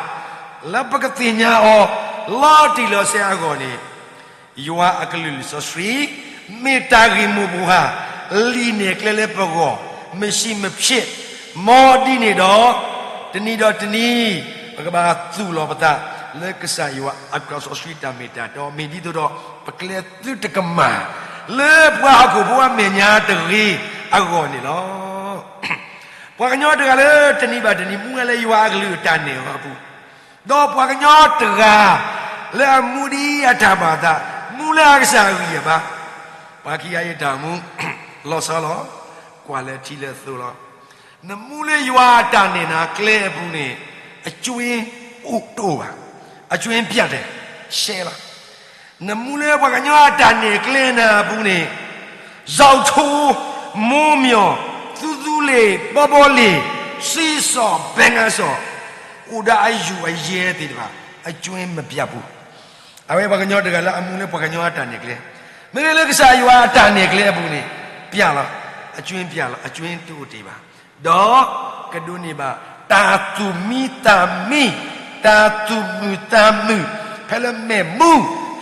လၢပကသ့ၣ်ညါအီၤ လီၤတံၢ်လီၤဆဲးအဂီၢ်န့ၣ်, ယွၤအကလုၢ်လံာ်စီဆှံ မ့ၢ်တၢ်ဂ့ၢ်မိၢ်ပှၢ် လံာ်နဲၣ်ကျဲလၢပဂီၢ် မ့ၢ်စံးမ့ၢ်ဖျဲး မ်ဒ်န့ၣ်ဒီး, တနံၤဒီးတနံၤ ပကဘၣ်သူၣ်လီၤပသး လၢကစၢ်ယွၤအတၢ်စီဆှံတၢ်မ့ၢ်တၢ်တီ မ့ၢ်ဒ်သိးဒီး ပကျဲသုတကမၣ် လၢပှၤဟီၣ်ခိၣ်ဖိအမဲာ်ညါတဂ့ၤအဂီၢ်န့ၣ်လီၤ. ပှၤကညီတဂၤလၢတနံၤဘၣ်တနံၤ မူဝဲလၢယွၤအကလုၢ်အတၢ်နဲၣ်အီၤအပူၤ, ဒီးပှၤကညီတဂၤ လၢအမူဒ်အတၢ်ဘၣ်သး မူလၢအကစၢ်အဂံၢ်အဘါ, ပှၤခံဂၤအံၤတၢ်မူ လီၤဆီလီၤ, ကွၢ်လၢထံလၢသိလီၤ. နမူလၢယွၤအတၢ်နဲၣ်နၤကျဲအပူၤန့ၣ် အကၠွ့အိၣ်တအိၣ်ဘၣ်, အကၠွ့ပျဲၢ်တဲာ် ရှဲလီၤ. နမူလၢပှၤကညီအတၢ်နဲၣ်ကျဲနၤအပူၤန့ၣ် ဇောက်ထိုး မိၢ်မၠီၤ, သူသူလ့ၤ, ဘီဘီလ့ၤ, စံစီၣ်, ဘဲငါစီၣ်, အိၣ်ဒီးအယူၢ်အယဲၢ်သ့ၣ်တဖၣ် အကွင်းမပြတ်ဘူး. အဝဲပှၤကညီတဂၤလၢအမူလၢပှၤကညီအတၢ်နဲၣ်ကျဲ, မ့မ့ၢ်လၢကစၢ်ယွၤအတၢ်နဲၣ်ကျဲအပူၤန့ၣ် ပြတ်လီၤ, အကွင်းပြတ်လီၤ, အကွင်းတအိၣ်တ့ၢ်ဘၣ်. ဒီးကဒိးန့ၢ်ဘၣ် တၢ်သူၣ်မံသးမံ, တၢ်သူၣ်မုာ်သးမုာ်, ဖဲလၢမဲာ်မူ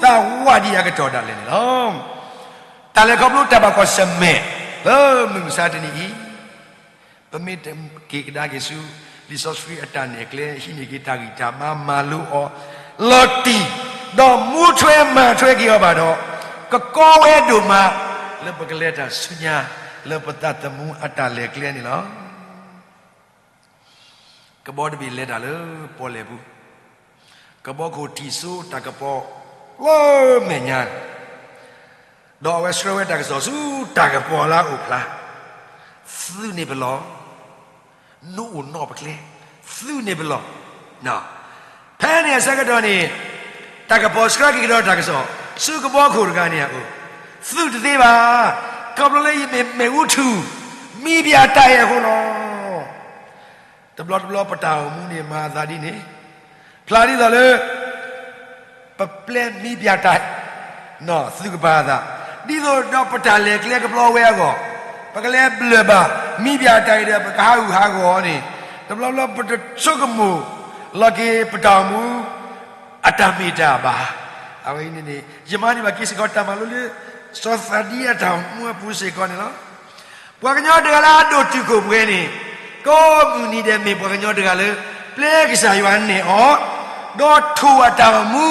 သးဝးဒံးအကတီၢ်ဒၣ်လဲာ်န့ၣ်လီၤ. တၢ်လဲၤခီဖျိတၢ်ဘၣ်ကွၢ်ဆၢၣ်မဲာ် လၢမုၢ်မဆါတနံၤအံၤ, ပမ့ၢ်တက့ၤကဒါက့ၤဆူ လံာ်စီဆှံအတၢ်နဲၣ်ကျဲ ဟံးန့ၢ်က့ၤတၢ်ဂံၢ်တၢ်ဘါ မၤလိအီၤ လီၤတံၢ်, ဒီးမူထွဲမၤထွဲက့ၤအီၤဘၣ်ဒီး ကကီဝဲဒိၣ်မး လၢပကလဲၤတၢ်ဆူညါ လၢပသးသမူအတၢ်လဲၤကျဲန့ၣ်လီၤ. ကဘီတဘ့ၣ်လဲၤတၢ်လၢပီၣ်လဲၣ်ပူၤ, ကဘီခိၣ်ထံၣ်စိတၢ်ကပီၤလၢမဲာ်ညါ, ဒီးအဝဲဆှၢဝဲတၢ်ကစီၣ်ဆူတၢ်ကပီၤလၢအအိၣ်ဖျါ, သုးန့ၢ်ပလီၢ်, နအိၣ်နီၣ်ပကျဲ, သုးန့ၢ်ပလီၢ်. ဖဲန့ၣ်အဆၢကတီၢ်န့ၣ် တၢ်ကပီၤဆှၢက့ၤကဒီးတၢ်ကစီၣ် ဆူကဘီခိၣ်တဂၤန့ၣ်အအိၣ်, သုးတသ့ဘၣ်, ခီဖျိလၢယမ့ၢ်မ့ၣ်အူထူၣ် မံဘၣ်တၢ်အဲၣ်အဃိလီၤ. တဘျီတဘျီပတၢ်အိၣ်မူန့ၣ် မၤအသးဒ်န့ၣ်, ဖျါဒ်သိးလၢ ပပျဲမံဘၣ်တၢ်အဲၣ်, သုကပၤအသး, ဒ်သိးဒီးပတၢ်လဲၤကျဲကဘျီဝဲအဂီၢ်, ပကလဲၤဘျၢၣ်ဘၣ် မံဘၣ်တၢ်အဲၣ်ဒီး ပကဟးဂူာ်ဟးဂီၤန့ၣ်, တဘျီဘျီပတဆိကမိၣ်လီၤက့ၤပတၢ်အိၣ်မူ အတၢ်မ့ၢ်တၢ်ဘၣ်. အဝဲအံၤန့ၣ်န့ၣ် ယမၤန့ၢ်ဘၣ်က့ၤစ့ၢ်ကီးတၢ်မၤလိလၢ စီၤသးဒံအတၢ်အိၣ်မူအပူၤစ့ၢ်ကီးန့ၣ်လီၤ. ပှၤကညီတဂၤလၢအဒိၣ်တုာ်ခိၣ်ပှဲၤန့ၣ် ကိးမုၢ်နံၤဒဲးမ့ၢ်ပှၤကညီတဂၤလၢ ပျဲကစၢ်ယွၤနဲၣ်အီၤ, ဒီးထိၣ်အတၢ်အိၣ်မူ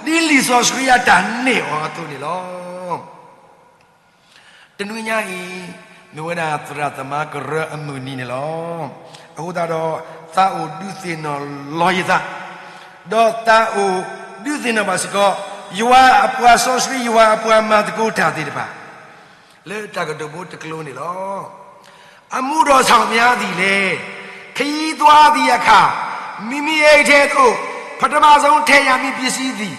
ဒ်လံာ်စီဆှံအတၢ်နဲၣ်အီၤအသိးန့ၣ်လီၤ. တနွံညါအံၤ မ့ၢ်ဝဲဒၣ်သရၣ်သမါကရၢအမုၢ်နံၤန့ၣ်လီၤ. အဃိသတးဒီး သးအိၣ်ဒုးသ့ၣ်နီၣ်လီၤယသး, ဒီးသးအိၣ်ဒုးသ့ၣ်နီၣ်ဘၣ်စ့ၢ်ကီး ယွၤအပှၤစီဆှံ ယွၤအပှၤမၤသကိးတၢ်သ့ၣ်တဖၣ် လၢတၢ်ကတိၤဖိတကျိၤန့ၣ်လီၤ. အမူဒီးဆၣ်မၠါသံးလဲၣ်, ခရီးသွားသည့်အခါ မိမိအိမ်ထဲသို့ ပထမဆုံးထည့်ရမည့်ပစ္စည်းသည်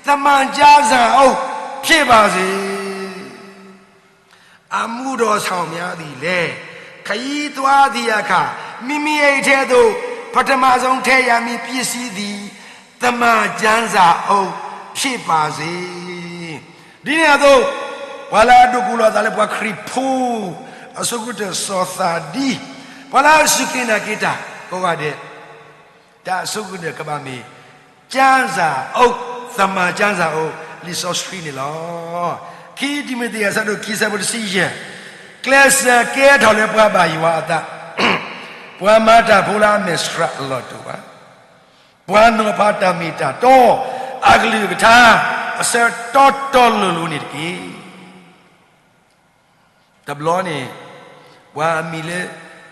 သမ္မာကျမ်းစာအုပ်ဖြစ်ပါစေ. အမူဒီးဆၣ်မၠါသံးလဲၣ်, ခရီးသွားသည့်အခါ မိမိအိမ်ထဲသို့ ပထမဆုံးထည့်ရမည့်ပစ္စည်းသည် သမ္မာကျမ်းစာအုပ်ဖြစ်ပါစေ. ဒ်န့ၣ်အသိး ပှၤလၢအဒိးကူၣ်လိာ်အသးလၢပှၤခရံာ်ဖိ အဆိကတၢၢ်စီၤသးဒံ, ပှၤလၢအစူၢ်က့ၤနာ်က့ၤတၢ်ကိးဂၤဒဲး, တၢ်အဆိကတၢၢ်ကဘၣ်မ့ၢ် ကျမ်းစာအုပ်, သမ္မာကျမ်းစာအုပ်, လံာ်စီဆှံန့ၣ်လီၤ. ခံတံၤမသ့း အဆၢဒိၣ်ခံ အဆၢဖိတဆံယဲၢ်, ကျဲးစၢးကဲထီၣ်လၢပှၤဘၣ်ယွၤအသး, ပှၤမၤတၢ်ဖိလၢအမဲာ်ဆှးအလီၢ်တအိၣ်ဘၣ်, ပှၤနီၤဖးတၢ်မ့ၢ်တၢ်တီ အကလုၢ်အကထါ အဆၢတီတီလိၤလိၤန့ၣ်တက့ၢ်. တဘျီန့ၣ် ပှၤအမံၤလၢ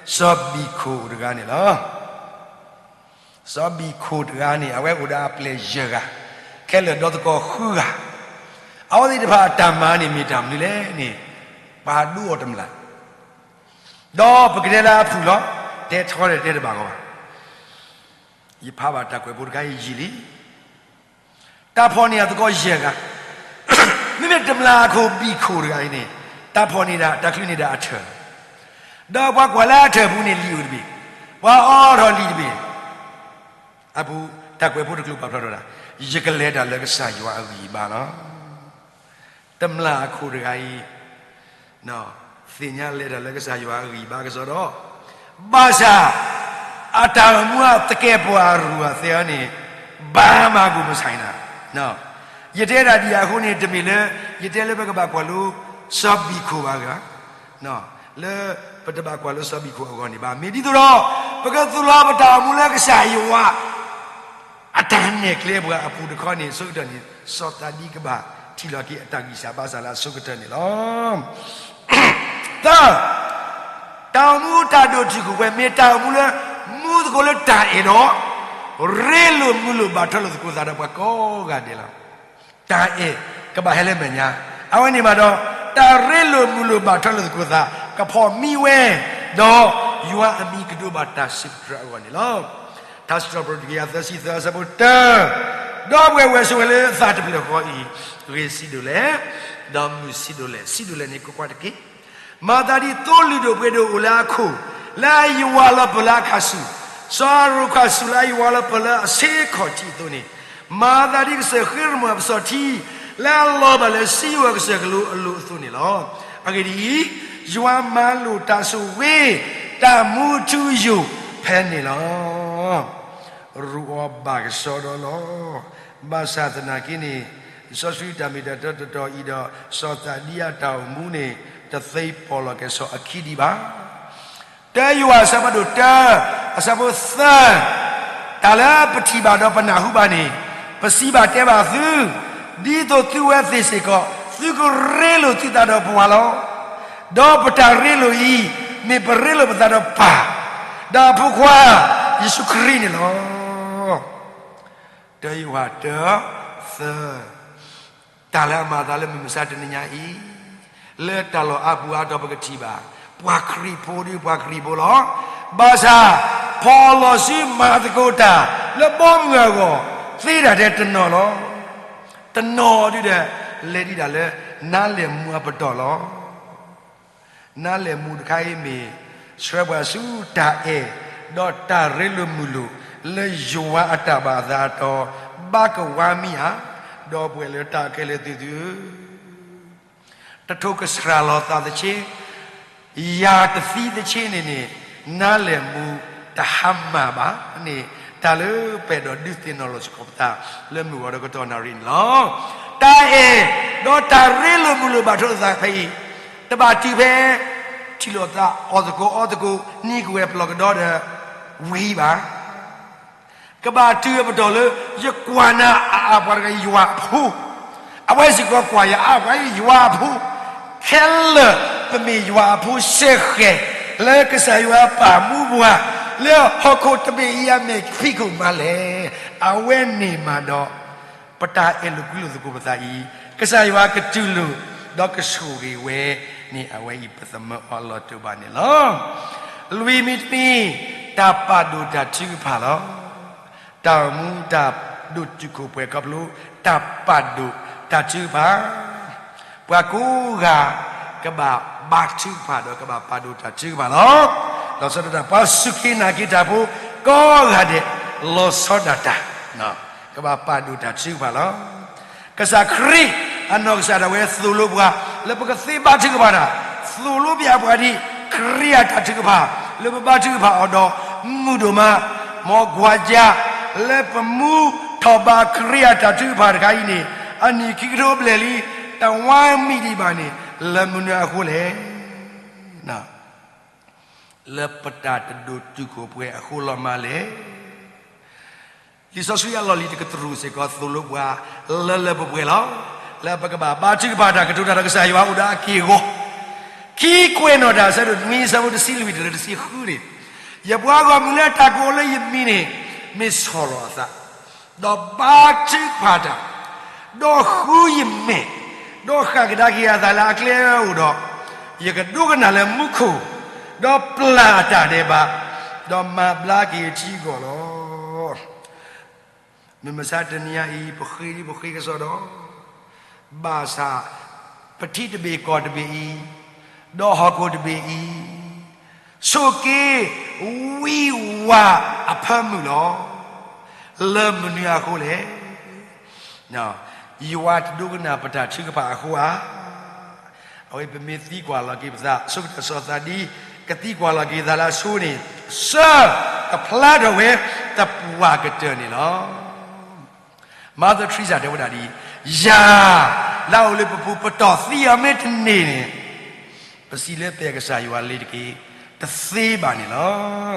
စီၤဘံၣ်ခိၣ်တဂၤန့ၣ်လီၤ. စီၤဘံၣ်ခိၣ်တဂၤန့ၣ် အဝဲအိၣ်ဒီးအပျဲၢ်ယဲၢ်ဂၤ, ခဲလၢာ်ဒီသကိးဃုဂၤ, အဝဲသ့ၣ်တဖၣ်အတၢ်မၤန့ၣ်မ့ၢ်တၢ်မနုၤလဲၣ်န့ၣ် ပှၤဒိအီၤတမျၢ်, ဒီးပကတဲလၢအဖုၣ်လီၤ, တဲထီဒီးတဲတဘၣ်ဂီၢ်ဘၣ်. ယဖးဘၣ်တၢ်ကွဲးဖိတခါအံၤယံာ်လံ. တၢ်ဖီၣ်န့ၢ်အသကိးယဲၢ်ဂၤ, မ့မ့ၢ်တမျၢ်အခိၣ်ဘံၣ်ခိၣ်တဂၤအံၤန့ၣ် တၢ်ဖီၣ်န့ၢ်ဒၣ် တၢ်ချုးန့ၢ်ဒၣ်အထၢၣ်, ဒီးပှၤကွၢ်လၢအထၢၣ်ပူၤန့ၣ် လံာ်အိၣ်တဘ့ၣ်, ပှၤအီထီၣ်လံာ်တဘ့ၣ်, အပူၤ တၢ်ကွဲးဖိတကျိၤပာ်ဖျါထီၣ်ဒၣ်, ယကလဲၤတၢ်လၢကစၢ်ယွၤအဂံၢ်အဘါလီၤ. တမျၢ်အခိၣ်တဂၤအံၤ သ့ၣ်ညါလဲၤတၢ်လၢကစၢ်ယွၤအဂံၢ်အဘါကစီဒီ, ဘၣ်ဆၣ် အတၢ်အိၣ်မူအသကဲာ်ပှၤအရူၢ်အသဲအံၤန့ၣ် ဘၣ်မၤဂိၢ်မုၢ်ဆါနၤ, ယတဲဒၣ်ဒ်အံၤအဃိန့ၣ် တမ့ၢ်လၢ ယတဲလၢပကဘၣ်ကွၢ်လိ စီၤဘံၣ်ခိၣ်ဘၣ်ဂ့ၤ, လၢပတဘၣ်ကွၢ်လိစီၤဘံၣ်ခိၣ်အဂီၢ်န့ၣ်ဘၣ်. မ့ၢ်ဒ်သိးဒီး ပကသူၣ်လီၤပတၢ်အိၣ်မူလၢကစၢ်ယွၤ အတၢ်နဲၣ်ကျဲပှၤအပူၤတခီန့ၣ် အဆိကတၢၢ်န့ၣ် စီၤသးဒံကဘၣ်ထံၣ်လီၤက့ၤအတၢ်ဂံၢ်စၢ်ဘါစၢ်လၢအဆိကတၢၢ်န့ၣ်လီၤ. သၢ, တၢ်အိၣ်မူတၢ်ဒိၣ်တုာ်ခိၣ်ပှဲၤ မ့ၢ်တၢ်အိၣ်မူလၢ မူသကိးလၢတၢ်အဲၣ်ဒီး ရ့လိာ်မုာ်လိာ်ဘၣ်ထွဲလိာ်သကိးသးဒီးပှၤကိးဂၤဒဲးလီၤ. တၢ်အဲၣ်ကဘၣ်ဟဲလၢမဲာ်ညါ, အဝဲန့ၣ်ဘၣ်ဒီး တၢ်ရ့လိာ်မုာ်လိာ်ဘၣ်ထွဲလိာ်သကိးသး ကဖီၣ်မံဝဲ, ဒီးယွၤအမံၤကဒိးဘၣ်တၢ်စံးပတြၢၤအဂီၢ်န့ၣ်လီၤ. ထါစံးထီၣ်ပတြၢၤတကယၤသၢဆံသၢ အဆၢဖိတၢ, ဒီပုၢ်ဝဲၢ်ဝဲၢ်ဆိၣ်ဝဲလၢသးတဖျၢၣ်ဃီအံၤ, ဂ့ၤဆံးဒိၣ်လဲၣ်, ဒီးမုာ်ဆံးဒိၣ်လဲၣ်, ဆံးဒိၣ်လဲၣ်န့ၣ် ကွၢ်ကွၢ်တက့ၢ်. မၤသးဒ်သိလုၢ်ဒိၣ်ပှ့ၤဒိၣ်အိၣ်လၢအခိၣ်, လၢအယွၤလီၤပၢၢ်လၢအခါဆူၣ်, စီၤအၤရိၣ်ခါဆူၣ်လၢအယွၤလီၤပၢၢ်လၢအဆ့ခီၣ်ထံးအသိးန့ၣ်, မၤသးဒ်ကစၢၢ်ဃ့ရမုၢ်အပစီၣ်ထံ, လၢအလီၤဘၣ်လၢစံယိၣ်အကစၢၢ်ကလိအလိၤအသိးန့ၣ်လီၤ. အဂ့ၢ်ဒ်အံၤ, ယွၤမၤလိာ်တၢ်ဆိၣ်ဂ့ၤ, တၢ်မူအထူအယိာ်ဖဲန့ၣ်လီၤ. ရူးအီၤဘၣ်ကဆှီဒီးလီၤ. ဘၣ်ဆၣ်သနာ်က့န့ၣ်, လံာ်စီဆှံတၢ်မ့ၢ်တၢ်တီတတီၤအံၤဒီး စီၤသးဒံအတၢ်အိၣ်မူန့ၣ် တသ့ပီၣ်လီၤကဲၤဆီအခံဒံးဘၣ်. တၢယိၤဟၣ်အဆၢဖးဒိၣ်တၢ အဆၢဖိသၢ, တၢ်လၢပထံၣ်ဘၣ်ဒီးပနၢ်ဟူဘၣ်န့ၣ်, ပစံးဘၣ်တဲဘၣ်သု, ဒ်သိးသုဝဲသ့ၣ်စ့ၢ်ကီး သုကရ့လိာ်သုသးဒီးပှၤလီၤ. ဒီးပတၢ်ရ့လိာ်အံၤ မ့ၢ်ပရ့လိာ်ပသးဒီးပၢ်, ဒီးအဖိခွါ, ယ့ၣ်ၡူးခရံာ်န့ၣ်လီၤ. တၢယိၤဟၣ်တၢ သၢ, တၢ်လၢအမၤအသးလၢမုၢ်မဆါတနံၤညါအံၤ, လၢတၢ်လီၢ်အါပူၤအါတီၤပကထံၣ်ဘၣ်, ပှၤခရံာ်ဖိဒီးပှၤခရံာ်ဖိလီၤ. ဘၣ်ဆၣ်, ဖီၣ်လီၤစုမၤသကိးတၢ်လၢဘီမုၢ်အဂီၢ် သ့ဒၣ်ထဲတနီၤလီၤ. တနီၤဒုဒီး လဲၤဒံးဒၣ်လၢ နါလဲၢ်မူအပတီၢ်လီၤ. နါလဲၢ်မူတခါအံၤမ့ၢ် ဆှၢပှၤဆူတၢ်အဲၣ် ဒီးတၢ်ရ့လိာ်မုာ်လိာ် လၢယွၤအတၢ်ဘၣ်အသးအတီၤ ဘၣ်ကဝါမံဧါ, ဒီပုၢ်ဝဲၢ်လၢတၢ်ခဲလၢာ်သ့ၣ်သုဧၢ, တထိၣ်ကစှၤလီၤသးသဆ့, ယၤတသံသဆ့န့ၣ်န့ၣ်, နါလဲၢ်မူတဟါမၢ်ဘၣ်န့ၣ်, တၢ်လၢပအဲၣ်ဒိးဒုးသ့ၣ်နီၣ်လီၤစ့ၢ်ကီးပသး လၢမုၢ်ဂီၤဒီးကတီၢ်နၣ်ရံၣ်န့ၣ်လီၤ. တၢ်အဲၣ် ဒီးတၢ်ရ့လိာ်မုာ်လိာ်ဘၣ်ထွဲလိာ်သးဖဲအံၤ, တဘၣ်တုၤဖဲ ထံၣ်လိာ်သးအီၣ်သကိးအီသကိး နံၤကဝဲၤပျီၢ်ကဒီဒီး ဝံၤဘၣ်. ကဘၣ်တုၤအပတီၢ်လၢ ယကွၢ်နၤအါအါပှၤတဂၤယွၤအဖိ, အဝဲစ့ၢ်ကီးကွၢ်ယၤအါအါပှၤယွၤအဖိ, ခဲလၢာ်ပမ့ၢ်ယွၤအဖိစဲဃဲၤ လၢကစၢ်ယွၤပာ်မူပှၤ လၢဟီၣ်ခိၣ်တဘ့ၣ်အံၤအမဲာ်ဖံးခိၣ်မးလဲၣ်. အဝဲန့ၣ်မးဒီး ပတၢ်အဲၣ်လိာ်ကွံလိာ်သကိးပသးအံၤ, ကစၢ်ယွၤကတူၢ်လိာ် ဒီးကဆိၣ်ဂ့ၤဝဲန့ၣ် အဝဲအံၤပသမၢအီၤလီၤတိာ်ဘၣ်န့ၣ်လီၤ. လွံၢ်မံၤတမံၤ, တၢ်ပာ်ဒိၣ်တၢ်ထုကဖၣ်လီၤ. တၢ်အိၣ်မူတၢ်ဒိၣ်တုာ်ခိၣ်ပှဲၤခီဖျိ တၢ်ပာ်ဒိၣ်တၢ်ထုကဖၣ်, ပှၤကိးဂၤ ကဘၣ်ဘါထုကဖၣ်ဒီးကဘၣ်ပာ်ဒိၣ်တၢ်ထုကဖၣ်လီၤ. လီၤဆီဒၣ်တၢ် ပှၤစူၢ်က့ၤနာ်က့ၤတၢ်ဖိ ကိးဂၤဒဲး လီၤဆီဒၣ်တၢ် ကဘၣ်ပာ်ဒိၣ်တၢ်ထုကဖၣ်လီၤ. ကစၢ်ခရံာ်အနီၢ်ကစၢ်ဒၣ်ဝဲသိၣ်လိပှၤ လၢပကသ့ဘါထုကဖၣ်တၢ်, သိၣ်လိပှၤဒ်ခရံာ်အတၢ်ထုကဖၣ် လၢပဘါထုကဖၣ်အီၤဒီး မုာ်ဒိၣ်မး, မ်ကွၢ်ကၢ် လၢပမူထီၣ်ဘးခရံာ်အတၢ်ထုကဖၣ်တခါအံၤန့ၣ် အနံၣ်ခံကထိဘျဲၣ်လံ တဝါမံၤဒံးဘၣ်န့ၣ် လၢမနုၤအဃိလဲၣ်. လၢပတၢ်တဒိၣ်တုာ်ခိၣ်ပှဲၤအဃိလီၤမးလဲၣ်. လံာ်စီဆှံအလီၢ်လံၤတကတြူၢ်စ့ၢ်ကီးသိၣ်လိပှၤ လၢလၢပှဲၤပှဲၤလီၤ. လၢပကဘၣ်ဘါထုကဖၣ်တၢ်ကတိၤတၢ်ဒီးကစၢ်ယွၤအိၣ်ဒီးအက့ၢ်အဂီၤ, ခံကွဲးနီၣ်တၢ်အဆၢဒိၣ်နွံ အဆၢဖိတဆံလွံၢ်တုၤလၢတဆံဃုန့ၣ်, ယပှၤဂီၢ်မုၢ်လၢတၢ်ကအိၣ်လၢယမံၤန့ၣ် မ့ၢ်ဆီၣ်လီၤအသး ဒီးဘါထုကဖၣ်တၢ်, ဒီးဃုယမဲာ်, ဒီးဃၣ်ကဒါက့ၤအသးလၢအကျဲအိၣ်ဒီး, ယကဒိကနၣ်လၢမူခိၣ်, ဒီးပျၢ်အတၢ်ဒဲးဘး, ဒီးမၤဘျါက့ၤယထံအဂီၢ်လီၤ. မုၢ်မဆါတနံၤအံၤ ပဃ့ဒ်ပဃ့ကစီဒီ, ဘၣ်ဆၣ် ပထံတဘ့ၣ်ကီၢ်တဘ့ၣ်အံၤ, ဒီးဟီၣ်ခိၣ်တဘ့ၣ်အံၤ, ဆိးက့ဝံဝါအဖၢမုၢ်လီၤ. လၢမနုၤအဃိလဲၣ်. ယွၤတဒိကနၣ်ပတၢ်ထုကဖၣ်အဃိဧါ. အဝဲပမ့ၢ်သံကွၢ်လီၤက့ၤပသး ဆိကတၢၢ်စီၤသးဒ် ကသံကွၢ်လီၤက့ၤသးလၢအဆိန့ၣ်, ဆၢကဖျါထီၣ်ဝဲ သပှၢ်ကတၢၢ်န့ၣ်လီၤ. Mother Teresa တဲဝဲဒၣ်ဒ်အံၤ, ယၤလၢအအိၣ်လၢပပူၤ ပတီၢ်သံအီၤမ့ၢ်တန့ၢ်န့ၣ်, ပစံးလၢပအဲၣ်ကစၢ်ယွၤလ့ၤတက့ၢ်, တသ့ဘၣ်န့ၣ်လီၤ.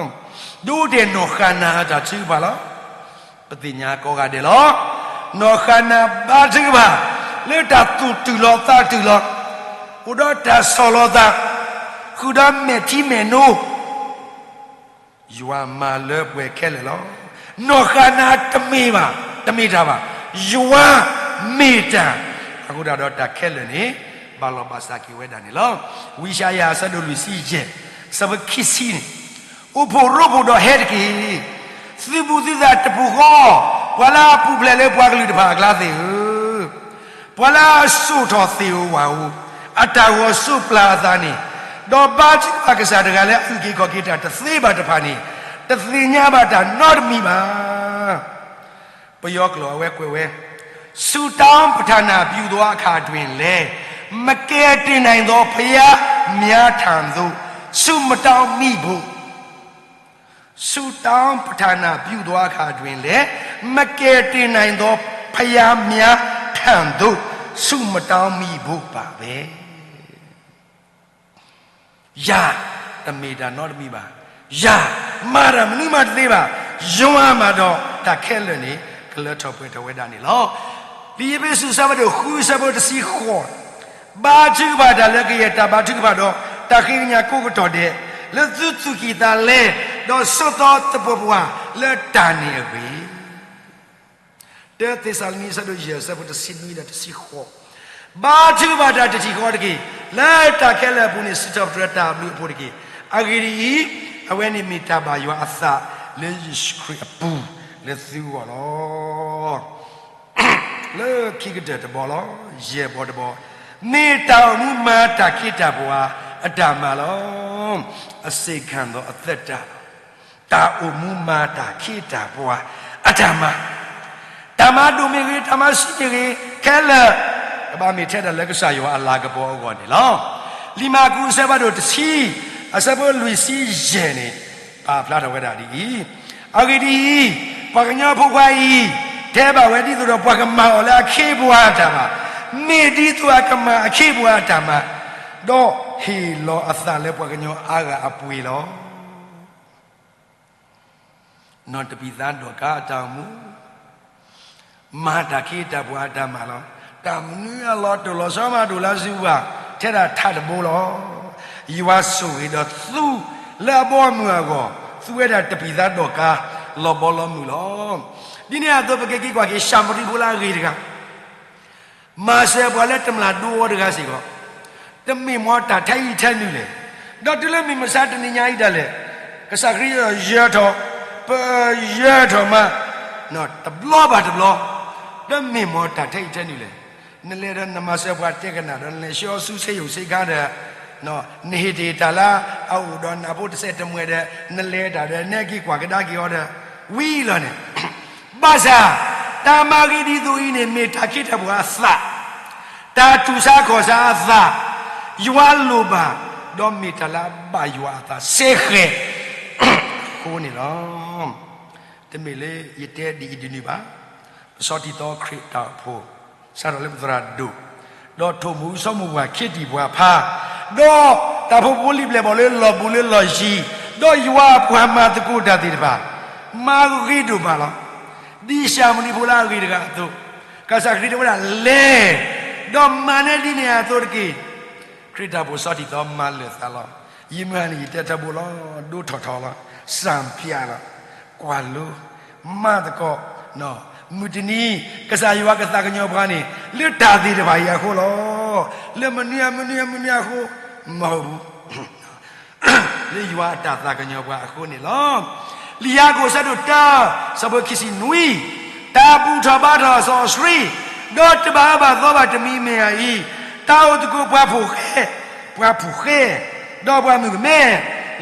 ဒိတဲာ်နီၢ်ဃၣ်နၤအတၢ်ထုကဖၣ်လီၤ. ပသ့ၣ်ညါကိးဂၤဒဲးလီၤ. နီၢ်ဃၣ်နၤဘါထုကဖၣ် လၢတၢ်သူၣ်တုၤလီၤသးတုၤလီၤ, အိၣ်ဒီးတၢ်ဆီၣ်လီၤသး, ဃုာ်ဒီးမဲာ်ထံမဲာ်နိ ယွၤမၤလၢပှဲၤခဲလၢာ်လီၤ. နီၢ်ဃၣ်နၤတမ့ၢ်ဘၣ်, တမ့ၢ်တၢ်ဘၣ်, ယွၤမ့ၢ်တၢ်, အဃိသတးဒီးတၢ်ခဲလၢာ်န့ၣ် ဘၣ်လီၤဘၣ်စးက့ၤဝဲဒၣ်န့ၣ်လီၤ. ဝံယၡါယၤအဆၢဒိၣ်လွံၢ်ဆံယဲၢ်, ဆၢဖိခံဆံန့ၣ်, အိၣ်ဖှိၣ်ရိဖှိၣ်ဒီးဟဲတက့ၢ်. သုဘူၣ်သုသးတပူၤဃီ, ပှၤလၢအပူၤဖျဲးလၢပှၤကလုာ်တဖၣ်အကျါသ့ၣ်ဧၢ, ပှၤလၢအစိာ်ထီၣ်သ့ၣ်ဧိၤဝၣ်ဧိၤ, အတၢ်ဂီၤစိးပျၢ်အသးန့ၣ်, ဒီးဘါထုကဖၣ်ကစၢ်တဂၤလၢအအုၣ်က့ၤခီၣ်က့ၤတၢ်တသ့ဘၣ်တဖၣ်န့ၣ်, တသ့ၣ်ညါဘၣ်တၢ်နီတမံၤဘၣ်. ပယီၤကျိာ်အဝဲကွဲးဝဲ, ဆုတောင်းပတ္ထနာပြုသောအခါတွင်လည်း မကယ်တင်နိုင်သောဘုရားများထံသို့ ဆုမတောင်းမိဖို့ ဆုတောင်းပတ္ထနာပြုသောအခါတွင်လည်း မကယ်တင်နိုင်သောဘုရားများထံသို့ ဆုမတောင်းမိဖို့ပါပဲ. ယၤတမ့ၢ်တၢ်နီတမံၤဘၣ်. ယၤမၤတၢ်မနုၤမးတသ့ဘၣ်. ယွၤမၤဒီးတၢ်ခဲလၢာ်န့ၣ် ကလၢထီၣ်ပှဲၤထီၣ်ဝဲဒၣ်န့ၣ်လီၤ. လံာ်ယ့ဖ့းစူး အဆၢဖးဒိၣ်ဃု အဆၢဖိတဆံဃိး, ဘါထုကဖၣ်တၢ်လၢကယဲၢ်တၢ်ဘါထုကဖၣ်ဒီး တၢ်ဃ့ကညးကိးကတီၢ်ဒဲး, လၢသုသူၣ်ကံၢ်သးလဲ, ဒီးဆိးသီသပှၢ်ပှၢ်လၢတၢ်န့ၣ်အဂ့ၢ် တၢသ့းစၤလနံ အဆၢဒိၣ်ယဲၢ် အဆၢဖိတဆံနွံဒီးတဆံဃိး, ဘါထုကဖၣ်တၢ်တထံၣ်ဃီတက့ၢ်. လၢတၢ်ခဲလၢာ်အပူၤန့ၣ် စံးထီၣ်ပတြၢၤတၢ်အဘျုးအဖှိၣ်တက့ၢ်. အဂ့ၢ်ဒ်အံၤ, အဝဲန့ၣ်မ့ၢ်တၢ်ဘၣ်ယွၤအသးလၢယ့ၣ်ၡူးခရံာ်အပူၤလၢသုဂီၢ်လီၤ. လၢခံကတၢၢ်တဘီလီၤ. ယဲၢ်ဘီတဘီ, မ့ၢ်တၢ်အိၣ်မူမၤတၢ်ခ့တၢ်ပှၤအတၢ်မၤလီၤ. အစ့ၢ်ကီးဒီးအသတးဒီး တၢ်အိၣ်မူမၤတၢ်ခ့တၢ်ပှၤအတၢ်မၤ, တၢ်မၤဒိၣ်မ့ၢ်ဂ့ၤ, တၢ်မၤဆံးမ့ၢ်ဂ့ၤ, ခဲလၢာ် ကဘၣ်မ့ၢ်ထဲဒၣ်လၢကစၢ်ယွၤအလၤကပီၤအဂီၢ်န့ၣ်လီၤ. လံာ်မၢ်ကူး အဆၢဖးဒိၣ်တဆံ အဆၢဖိလွံၢ်ဆံယဲၢ်န့ၣ် ပာ်ဖျါထီၣ်ဝဲဒၣ်ဒ်အံၤ, အဂ့ၢ်ဒ်အံၤ, ပှၤကညီဖိခွါအံၤ တဲဘၣ်ဝဲဒ်သိးဒီးပှၤကမၤအီၤလၢအခ့အပှၤအတၢ်မၤ, မ့ၢ်ဒ်သိးအကမၤအခ့အပှၤအတၢ်မၤ, ဒီးဟ့ၣ်လီၤအသးလၢပှၤကညီအါဂၤအပှ့ၤလီၤ. နီၢ်တပံၤသါဒိၣ်ကါအတၢ်အိၣ်မူ မၤတၢ်ခ့တၢ်ပှၤအတၢ်မၤလီၤ. တၢ်မနုၤအလီၤတိၢ်လီၤဆီမးဒိၣ်လၢအစုပူၤဘၣ်, ထဲဒၣ်ထးတဘိလီၤ. ယွၤဆိၣ်ဂ့ၤဒီးသူလၢအဘီအမုၢ်အဂီၢ်, သူဝဲဒၣ်တပံၤသါဒိၣ်ကါ လီၤဘီလီၤမုၢ်လီၤ. ဒ်န့ၣ်အသိး ပကက့ၤကွၢ်က့ၤ ၡၤမရံဖိလၢအဂ့ၤတဂၤ မၤစၢၤပှၤလၢတမျာ်ဒိအီၤတဂၤစ့ၢ်ကီး, တမ့ၢ်မ့ၢ်တၢ်ထဲအံၤထဲနုၤလဲၣ်. ဒီးတုၤလၢမုၢ်မဆါတနံၤညါအံၤဒၣ်လဲာ်, ကစၢ်ခရံာ်ယဲၢ်ထီၣ်, ပယဲၢ်ထီၣ်မး, တဘျီဘၣ်တဘျီ, တမ့ၢ်မ့ၢ်တၢ်ထဲအံၤထဲနုၤလဲၣ်. နလဲၤဒီးနမၤစၢၤပှၤတဲကနၣ်ဒီး နလဲၤဆှၢအီၤဆူစ့ယိၣ်စ့ခါဒီး နဟ့ၣ်တ့ၢ်တၢ်လၢအအိၣ်ဒီးနဖိတစဲးတမှဲၤဒီး နလဲၤတၢ်ဒီး နက့ၤကွၢ်ကဒါက့ၤအီၤဒီး ဝံၤလီၤန့ၣ်, ဘၣ်ဆၣ် တၢ်မၤဂ့ၤဒ်သိးအံၤန့ၣ် မ့ၢ်တၢ်ခ့တၢ်ပှၤအသး, တၢ်တူၢ်ဆါခီၣ်ဆါအသး, ယွၤလိၣ်ဘၣ်, ဒီးမ့ၢ်တၢ်လၢအဘၣ်ယွၤအသးစ့ၢ်ကီးအဃိန့ၣ်လီၤ. တမ့ၢ်လၢယတဲဒ်အံၤဒ်နုၤဘၣ်. ပဆီၣ်တံၢ်သီခရံာ်တၢ်အိၣ်ဖှိၣ် စးထီၣ်လၢပသရၣ်ဒိၣ်, ဒီးထိၣ်မူစီၤမိၢ်ပှၢ် ခ့တံၢ်ပှၤဖး, ဒီးတၢ်ဖိဖိလံၤပျဲၢ်ဘီၣ်လၢလီၢ်ဘူးလၢလီၢ်ယံၤ, ဒီးယွၤအပှၤမၤသကိးတၢ်သ့ၣ်တဖၣ်, မၤဂ့ၤဒိၣ်မးလီၤ. ဒ်ၡၤမရံဖိလၢအဂ့ၤတဂၤအသိး, ကစၢ်ခရံာ်တဲဝဲဒၣ်လဲၤ, ဒီးမၤန့ၢ်ဒ်န့ၣ်အသိးတက့ၢ်. ခရံာ်တၢ်အိၣ်ဖှိၣ်ဆီၣ်တံၢ်သီမၤလၢာ်သးလီၤ. ယမုၢ်ဟါန့ၣ် ယတဲထီဘိလီၤ, ဒိၣ်ထီၣ်ထီလီၤ, စၢ်ဖၠးလီၤ, ကွၢ်လိ, မၤသကိး, မုၢ်တနံၤ ကစၢ်ယွၤကသးကညီၤပှၤန့ၣ် လၢတၢ်သ့ၣ်တဖၣ်အံၤအဃိလီၤ. လၢမနုၤအမနုၤအမနုၤအဃိ, မဟီၣ်ဘူး လၢယွၤအတၢ်သးကညီၤပှၤအဃိန့ၣ်လီၤ. လံာ်ယၤကိာ်အဆၢဒိၣ်တၢ အဆၢဖိခံဆံနွံ, တၢ်ဘူၣ်ထီၣ်ဘါထီၣ်အစီအဆှံ, ဒီးတဘၣ်အၢဘၣ်သီဘၣ်တမံၤမ့ၢ်အံၤ, တၢ်အိၣ်သကိးပှၤဖိၣ်ဃဲ, ပှၤဖှီၣ်ဃဲ, ဒီးပှၤမုၣ်ကမဲ,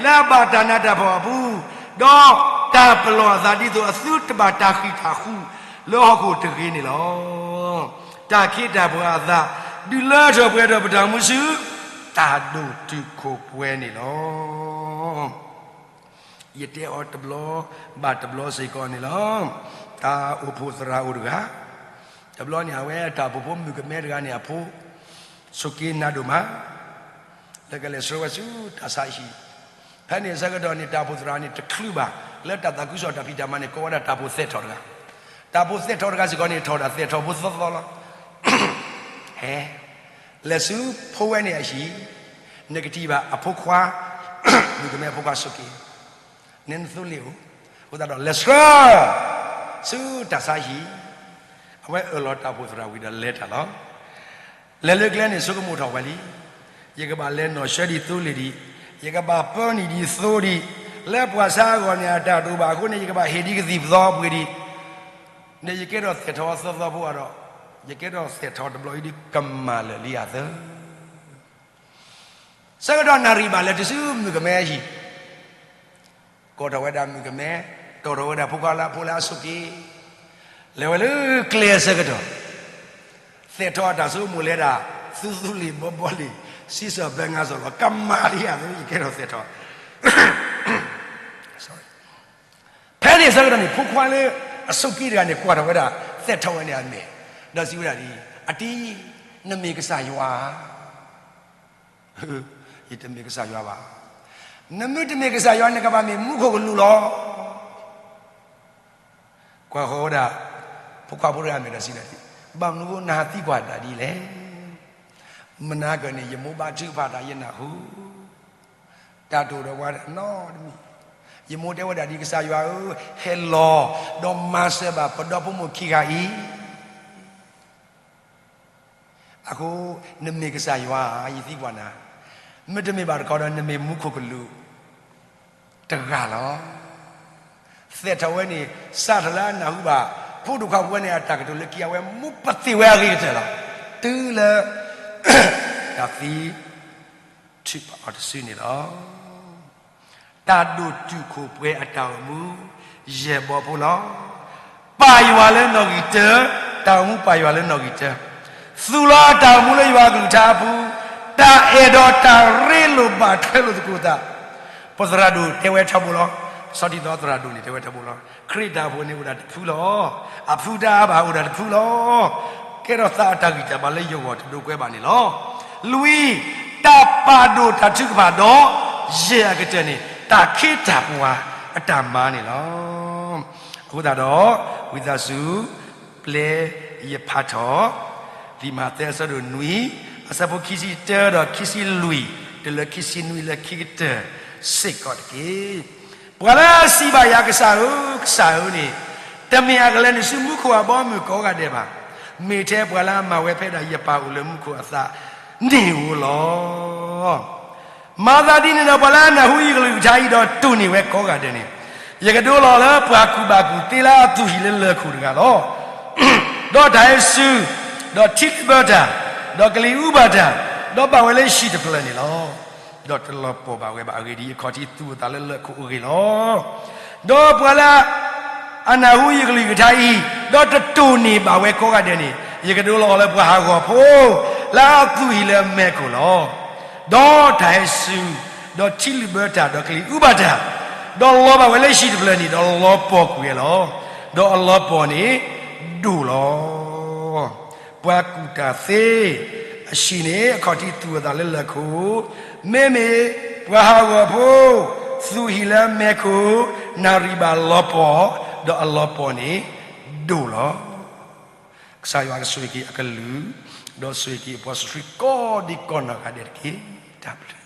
လၢအဘၣ်တၢ်နးတၢ်ဖှီၣ်အပူၤ, ဒီးတၢ်ပလီၢ်အသးဒ်သိးအသုတဘၣ်တၢ်ဃံၢ်တၢ်ဃူ လၢဟီၣ်ခိၣ်တဂ့ၤန့ၣ်လီၤ. တၢ်ခ့တၢ်ပှၤအသး ဒုးလၢထီၣ်ပှဲၤထီၣ်ပတၢ်မူဆူ တၢ်ဒိၣ်တုာ်ခိၣ်ပှဲၤန့ၣ်လီၤ. ယတဲအီၤတဘျီဘၣ်တဘျီစ့ၢ်ကီးန့ၣ်လီၤ. တၢ်အိၣ်ဖှိၣ်သရၣ်အိၣ်တဂၤ, တဘျီန့ၣ် အဝဲတၢ်အိၣ်ဖှိၣ်ဖိမုၣ်ကမဲတဂၤန့ၣ် အဖိဆိးက့နးဒိၣ်မး လၢကလဲၤဆှၢဝဲဆူတၢ်ဆါဟံၣ်, ဖဲန့ၣ်အဆၢကတီၢ်န့ၣ် တၢ်အိၣ်ဖှိၣ်သရၣ်န့ၣ် တချုးဘၣ် လၢတၢ်သးခုကစီၣ်တၢ်ဖံးတၢ်မၤန့ၣ် ကိးဝဲဒၣ်တၢ်အိၣ်ဖှိၣ်သဲးထီၣ်တဂၤ, တၢ်အိၣ်ဖှိၣ်သဲးထီၣ်တဂၤစ့ၢ်ကီးန့ၣ် ထီၣ်ဒၣ်သဲးထီၣ်ဖိသီသီလီၤ. ဟဲ လဲၤဆူဖိဝဲန့ၣ်အဟံၣ်, နကထံၣ်ဘၣ်အဖိခွါ, မုၣ်ကမဲအဖိခွါဆိးက့, နဲနသိလ့ၣ်အိၣ်, အဃိသတးဒီးလဲၤဆှၢ ဆူတၢ်ဆါဟံၣ်, အဝဲအၢၣ်လီၤတၢ်အိၣ်ဖှိၣ်သရၣ်ဝံၤဒီးလဲၤတၢ်လီၤ. လဲၤလၢကျဲန့ၣ် ဆိကမိၣ်ထီၣ်ဝဲလံ, ယကဘၣ်လဲၤနီၣ်ဆှၢဒံးသိလ့ၣ်ဒံး, ယကဘၣ်ပၢနံၣ်ဒံးသိဒံး, လၢပှၤဆါအဂီၢ်န့ၣ် အတၢ်ဒိၣ်ဘၣ်အဃိန့ၣ် ယကဘၣ်ဟ့ၣ်ဒံးကသံၣ်ပသီပှ့ၤဒံး, န့ၣ်ယကဲထီၣ်သဲးထီၣ်သီသီဖိအဒီး, ယကဲထီၣ်သဲးထီၣ်တဘျီအံၤဒုးကမၣ်လၢာ်လံအသၢ ဆၢကတီၢ်နၣ်ရံၣ်ဘၣ်လဲၤတုၤဆူမုၣ်ကမဲအဟံၣ်, ကိးထီၣ်ဝဲဒၣ်မုၣ်ကမဲ, တီၣ်ထီၣ်ဝဲဒၣ်ဖိခွါလၢအဖိလၢအဆိးက့, လဲၤဝဲလၢကျဲအဆၢကတီၢ်, သဲးထီၣ်အတၢ်ဆိကမိၣ်လဲၤဒၣ်, သူသူလ့ၤဘီဘီလ့ၤ, စံးစီၤဘၢငါစီၤလီၤ, ကမၤလံယၤသ့ ယကဲထီၣ်သဲးထီၣ် ဖဲန့ၣ်အဆၢကတီၢ်န့ၣ် ဖိခွါလၢအဆိးက့တဂၤန့ၣ် ကွၢ်ထီၣ်ဝဲဒၣ် သဲးထီၣ်ဝဲန့ၣ်အမဲာ်, ဒီးစံးဝဲဒၣ်ဒ်အံၤ, အတံၤ, နမ့ၢ်ကစၢ်ယွၤဧါ. ယတမ့ၢ်ကစၢ်ယွၤဘၣ်. နမ့ၢ်တမ့ၢ်ကစၢ်ယွၤ နကဘၣ်မ့ၢ်မူခိၣ်ကလူးလီၤ. ကွၢ်ဃီၤဝဲဒၣ် ဖိခွါဖိတဂၤအမဲာ်ဒီးစံးဝဲဒၣ်, ဘၣ်မနုၤအဃိနဟးသံကွၢ်ဒၣ်ဒ်လဲၣ်. မနၤကၢၢ်န့ၣ် ယမိၢ်ဘါထုကဖၣ်တၢ်ယနၢ်ဟူ, တၢ်တအိၣ်ဒီးပှၤနီတမံၤ, ယမိၢ်တဲဝဲဒၣ်ဒ် ကစၢ်ယွၤဧၢ, ဟဲလီၤ, ဒီးမၤစၢၤဘၣ်ပဒီဖိမိၢ်ခံဂၤအံၤ အဃိ နမ့ၢ်ကစၢ်ယွၤဧါ ယသံကွၢ်နၤ, မ့တမ့ၢ်ဘၣ်တခီဒီး နမ့ၢ်မူခိၣ်ကလူးတဂၤလီၤ. သဲးထီၣ်ဝဲန့ၣ် စးထီၣ်လၢအနၢ်ဟူဘၣ် ဖိဒိၣ်ခွါဖိဝဲန့ၣ် အတၢ်ကတိၤလၢခံအဝဲမူပသံၣ်ဝဲအဂ့ၤကတၢၢ်လီၤ. တုၤလၢ တၢ်သံ ထုးဖးအီၤတစုန့ၣ်လီၤ. တၢ်ဒိၣ်တုာ်ခိၣ်ပှဲၤအတၢ်အိၣ်မူ ယဲၢ်ဘီဖိလီၤ. ပာ်ယွၤလၢနီၣ်ဂံၢ်တၢ, တၢ်အိၣ်မူပာ်ယွၤလၢနီၣ်ဂံၢ်တၢ, သူၣ်လီၤအတၢ်အိၣ်မူလၢယွၤအကလုၢ်ကထါအပူၤ, တၢ်အဲၣ်ဒိးတၢ်ရ့လိာ်ဘၣ်ထွဲလိာ်သကိးသး, ပသရၣ်ဒိၣ်တဲဝဲထီဘိလီၤ. စီၤတံၤသီသရၣ်ဒိၣ်န့ၣ် တဲဝဲထီဘိလီၤ. ခရံာ်တၢ်အိၣ်ဖှိၣ်န့ၣ်အိၣ်ဒၣ်တဖုလီၤ. အဖုတၢ်အါဘၣ်အိၣ်ဒၣ်တဖုလီၤ. ကဲထီၣ်သးအတၢ်ဂံၢ်တၢ်ဘါလၢယဂီၢ်တဒိးကွဲဘၣ်န့ၣ်လီၤ. လွံၢ်, တၢ်ပာ်ဒိၣ်တၢ်ထုကဖၣ်ဒီး ယဲၢ်အကတၢၢ်န့ၣ် တၢ်ခ့တၢ်ပှၤအတၢ်မၤန့ၣ်လီၤ. အဃိသတးဒီး ဝံသးစူၤ ပျဲယဖးထီၣ် လံာ်မးသဲအဆၢဒိၣ်နွံ အဆၢဖိခံဆံတၢဒီးခံဆံလွံၢ် တုၤလၢခံဆံနွံလၢခံကတၢၢ်စ့ၢ်ကီးတက့ၢ်. ပှၤလၢအစံးဘၣ်ယၤ ကစၢ်ဧၢ, ကစၢ်ဧၢန့ၣ် တမ့ၢ်အကလဲၤနုာ်ဆူမူခိၣ်အဘီအမုၢ်ကိးဂၤဒဲးဘၣ်. မ့ၢ်ထဲပှၤလၢအမၤဝဲဖဲဒၣ်ယပၢ်အိၣ်လၢမူခိၣ်အသးန့ၣ်ဧိၤလီၤ. မၤသးဒ်န့ၣ်ဒီး ပှၤလၢအနၢ်ဟူယကလုၢ်ကထါအံၤဒီးတိၢ်န့ၢ်ဝဲကိးဂၤဒဲးန့ၣ်, ယကဒိလီၤလၢပှၤကူၣ်ဘၣ်ကူၣ်သ့လၢအသူၣ်ဟံၣ်လၢလၢၢ်ခိၣ်တဂၤလီၤ. ဒီးတၢ်ဟဲစူၤ, ဒီးထံလုၢ်ဘၢတၢ်, ဒီးကလံၤအူဘၣ်တၢ်, ဒီးဘၣ်ဝဲလၢဟံၣ်တဖျၢၣ်န့ၣ်လီၤ. ဒီးတလီၤပှီၢ်ဘၣ်ဝဲဘၣ်. အဂ့ၢ်ဒ်အံၤ, အခီၣ်ထံးသူၣ်အသးလၢလၢၢ်ခိၣ်အဂ့ၢ်လီၤ. ဒီးပှၤလၢ အနၢ်ဟူယကလုၢ်ယကထါအံၤ, ဒီးတတိၢ်န့ၢ်ဘၣ်ဝဲကိးဂၤဒဲးန့ၣ်, ယကဒိလီၤအီၤလၢပှၤဟးဂီၤဖိ, လၢအသူၣ်ဟံၣ်လၢမဲးခိၣ်လီၤ. ဒီးတၢ်ဟဲစူၤ, ဒီးထံလုၢ်ဘၢတၢ်, ဒီးကလံၤအူဘၣ်တၢ်, ဒီးလီၤဘၣ်ဝဲလၢဟံၣ်တဖျၢၣ်န့ၣ်, ဒီးလီၤပှီၢ်ကွံာ်ဝဲလီၤ. ဒီးအလီၤပှီၢ်န့ၣ်ဒိၣ်လီၤ. ပှၤကူၣ်တၢ်သ့အဟံၣ်န့ၣ် အခီၣ်ထံးသူၣ်အသးလၢလၢၢ်ခိၣ်, မ့မ့ၢ်ပှၤဟးဂီၤဖိ သူၣ်ဟံၣ်လၢမဲးခိၣ်, နၣ်ရံၣ်ဘၣ်လီၤပှီၢ်, ဒီးအလီၤပှီၢ်န့ၣ်ဒိၣ်လီၤ. ကစၢ်ယွၤကဆိၣ်ဂ့ၤက့ၤအကလုၢ်, ဒီးဆိၣ်ဂ့ၤက့ၤအပှၤစီဆှံကိးဒံကိးနီၢ်ဂၤဒဲးတက့ၢ်. တၢ်ဘျုး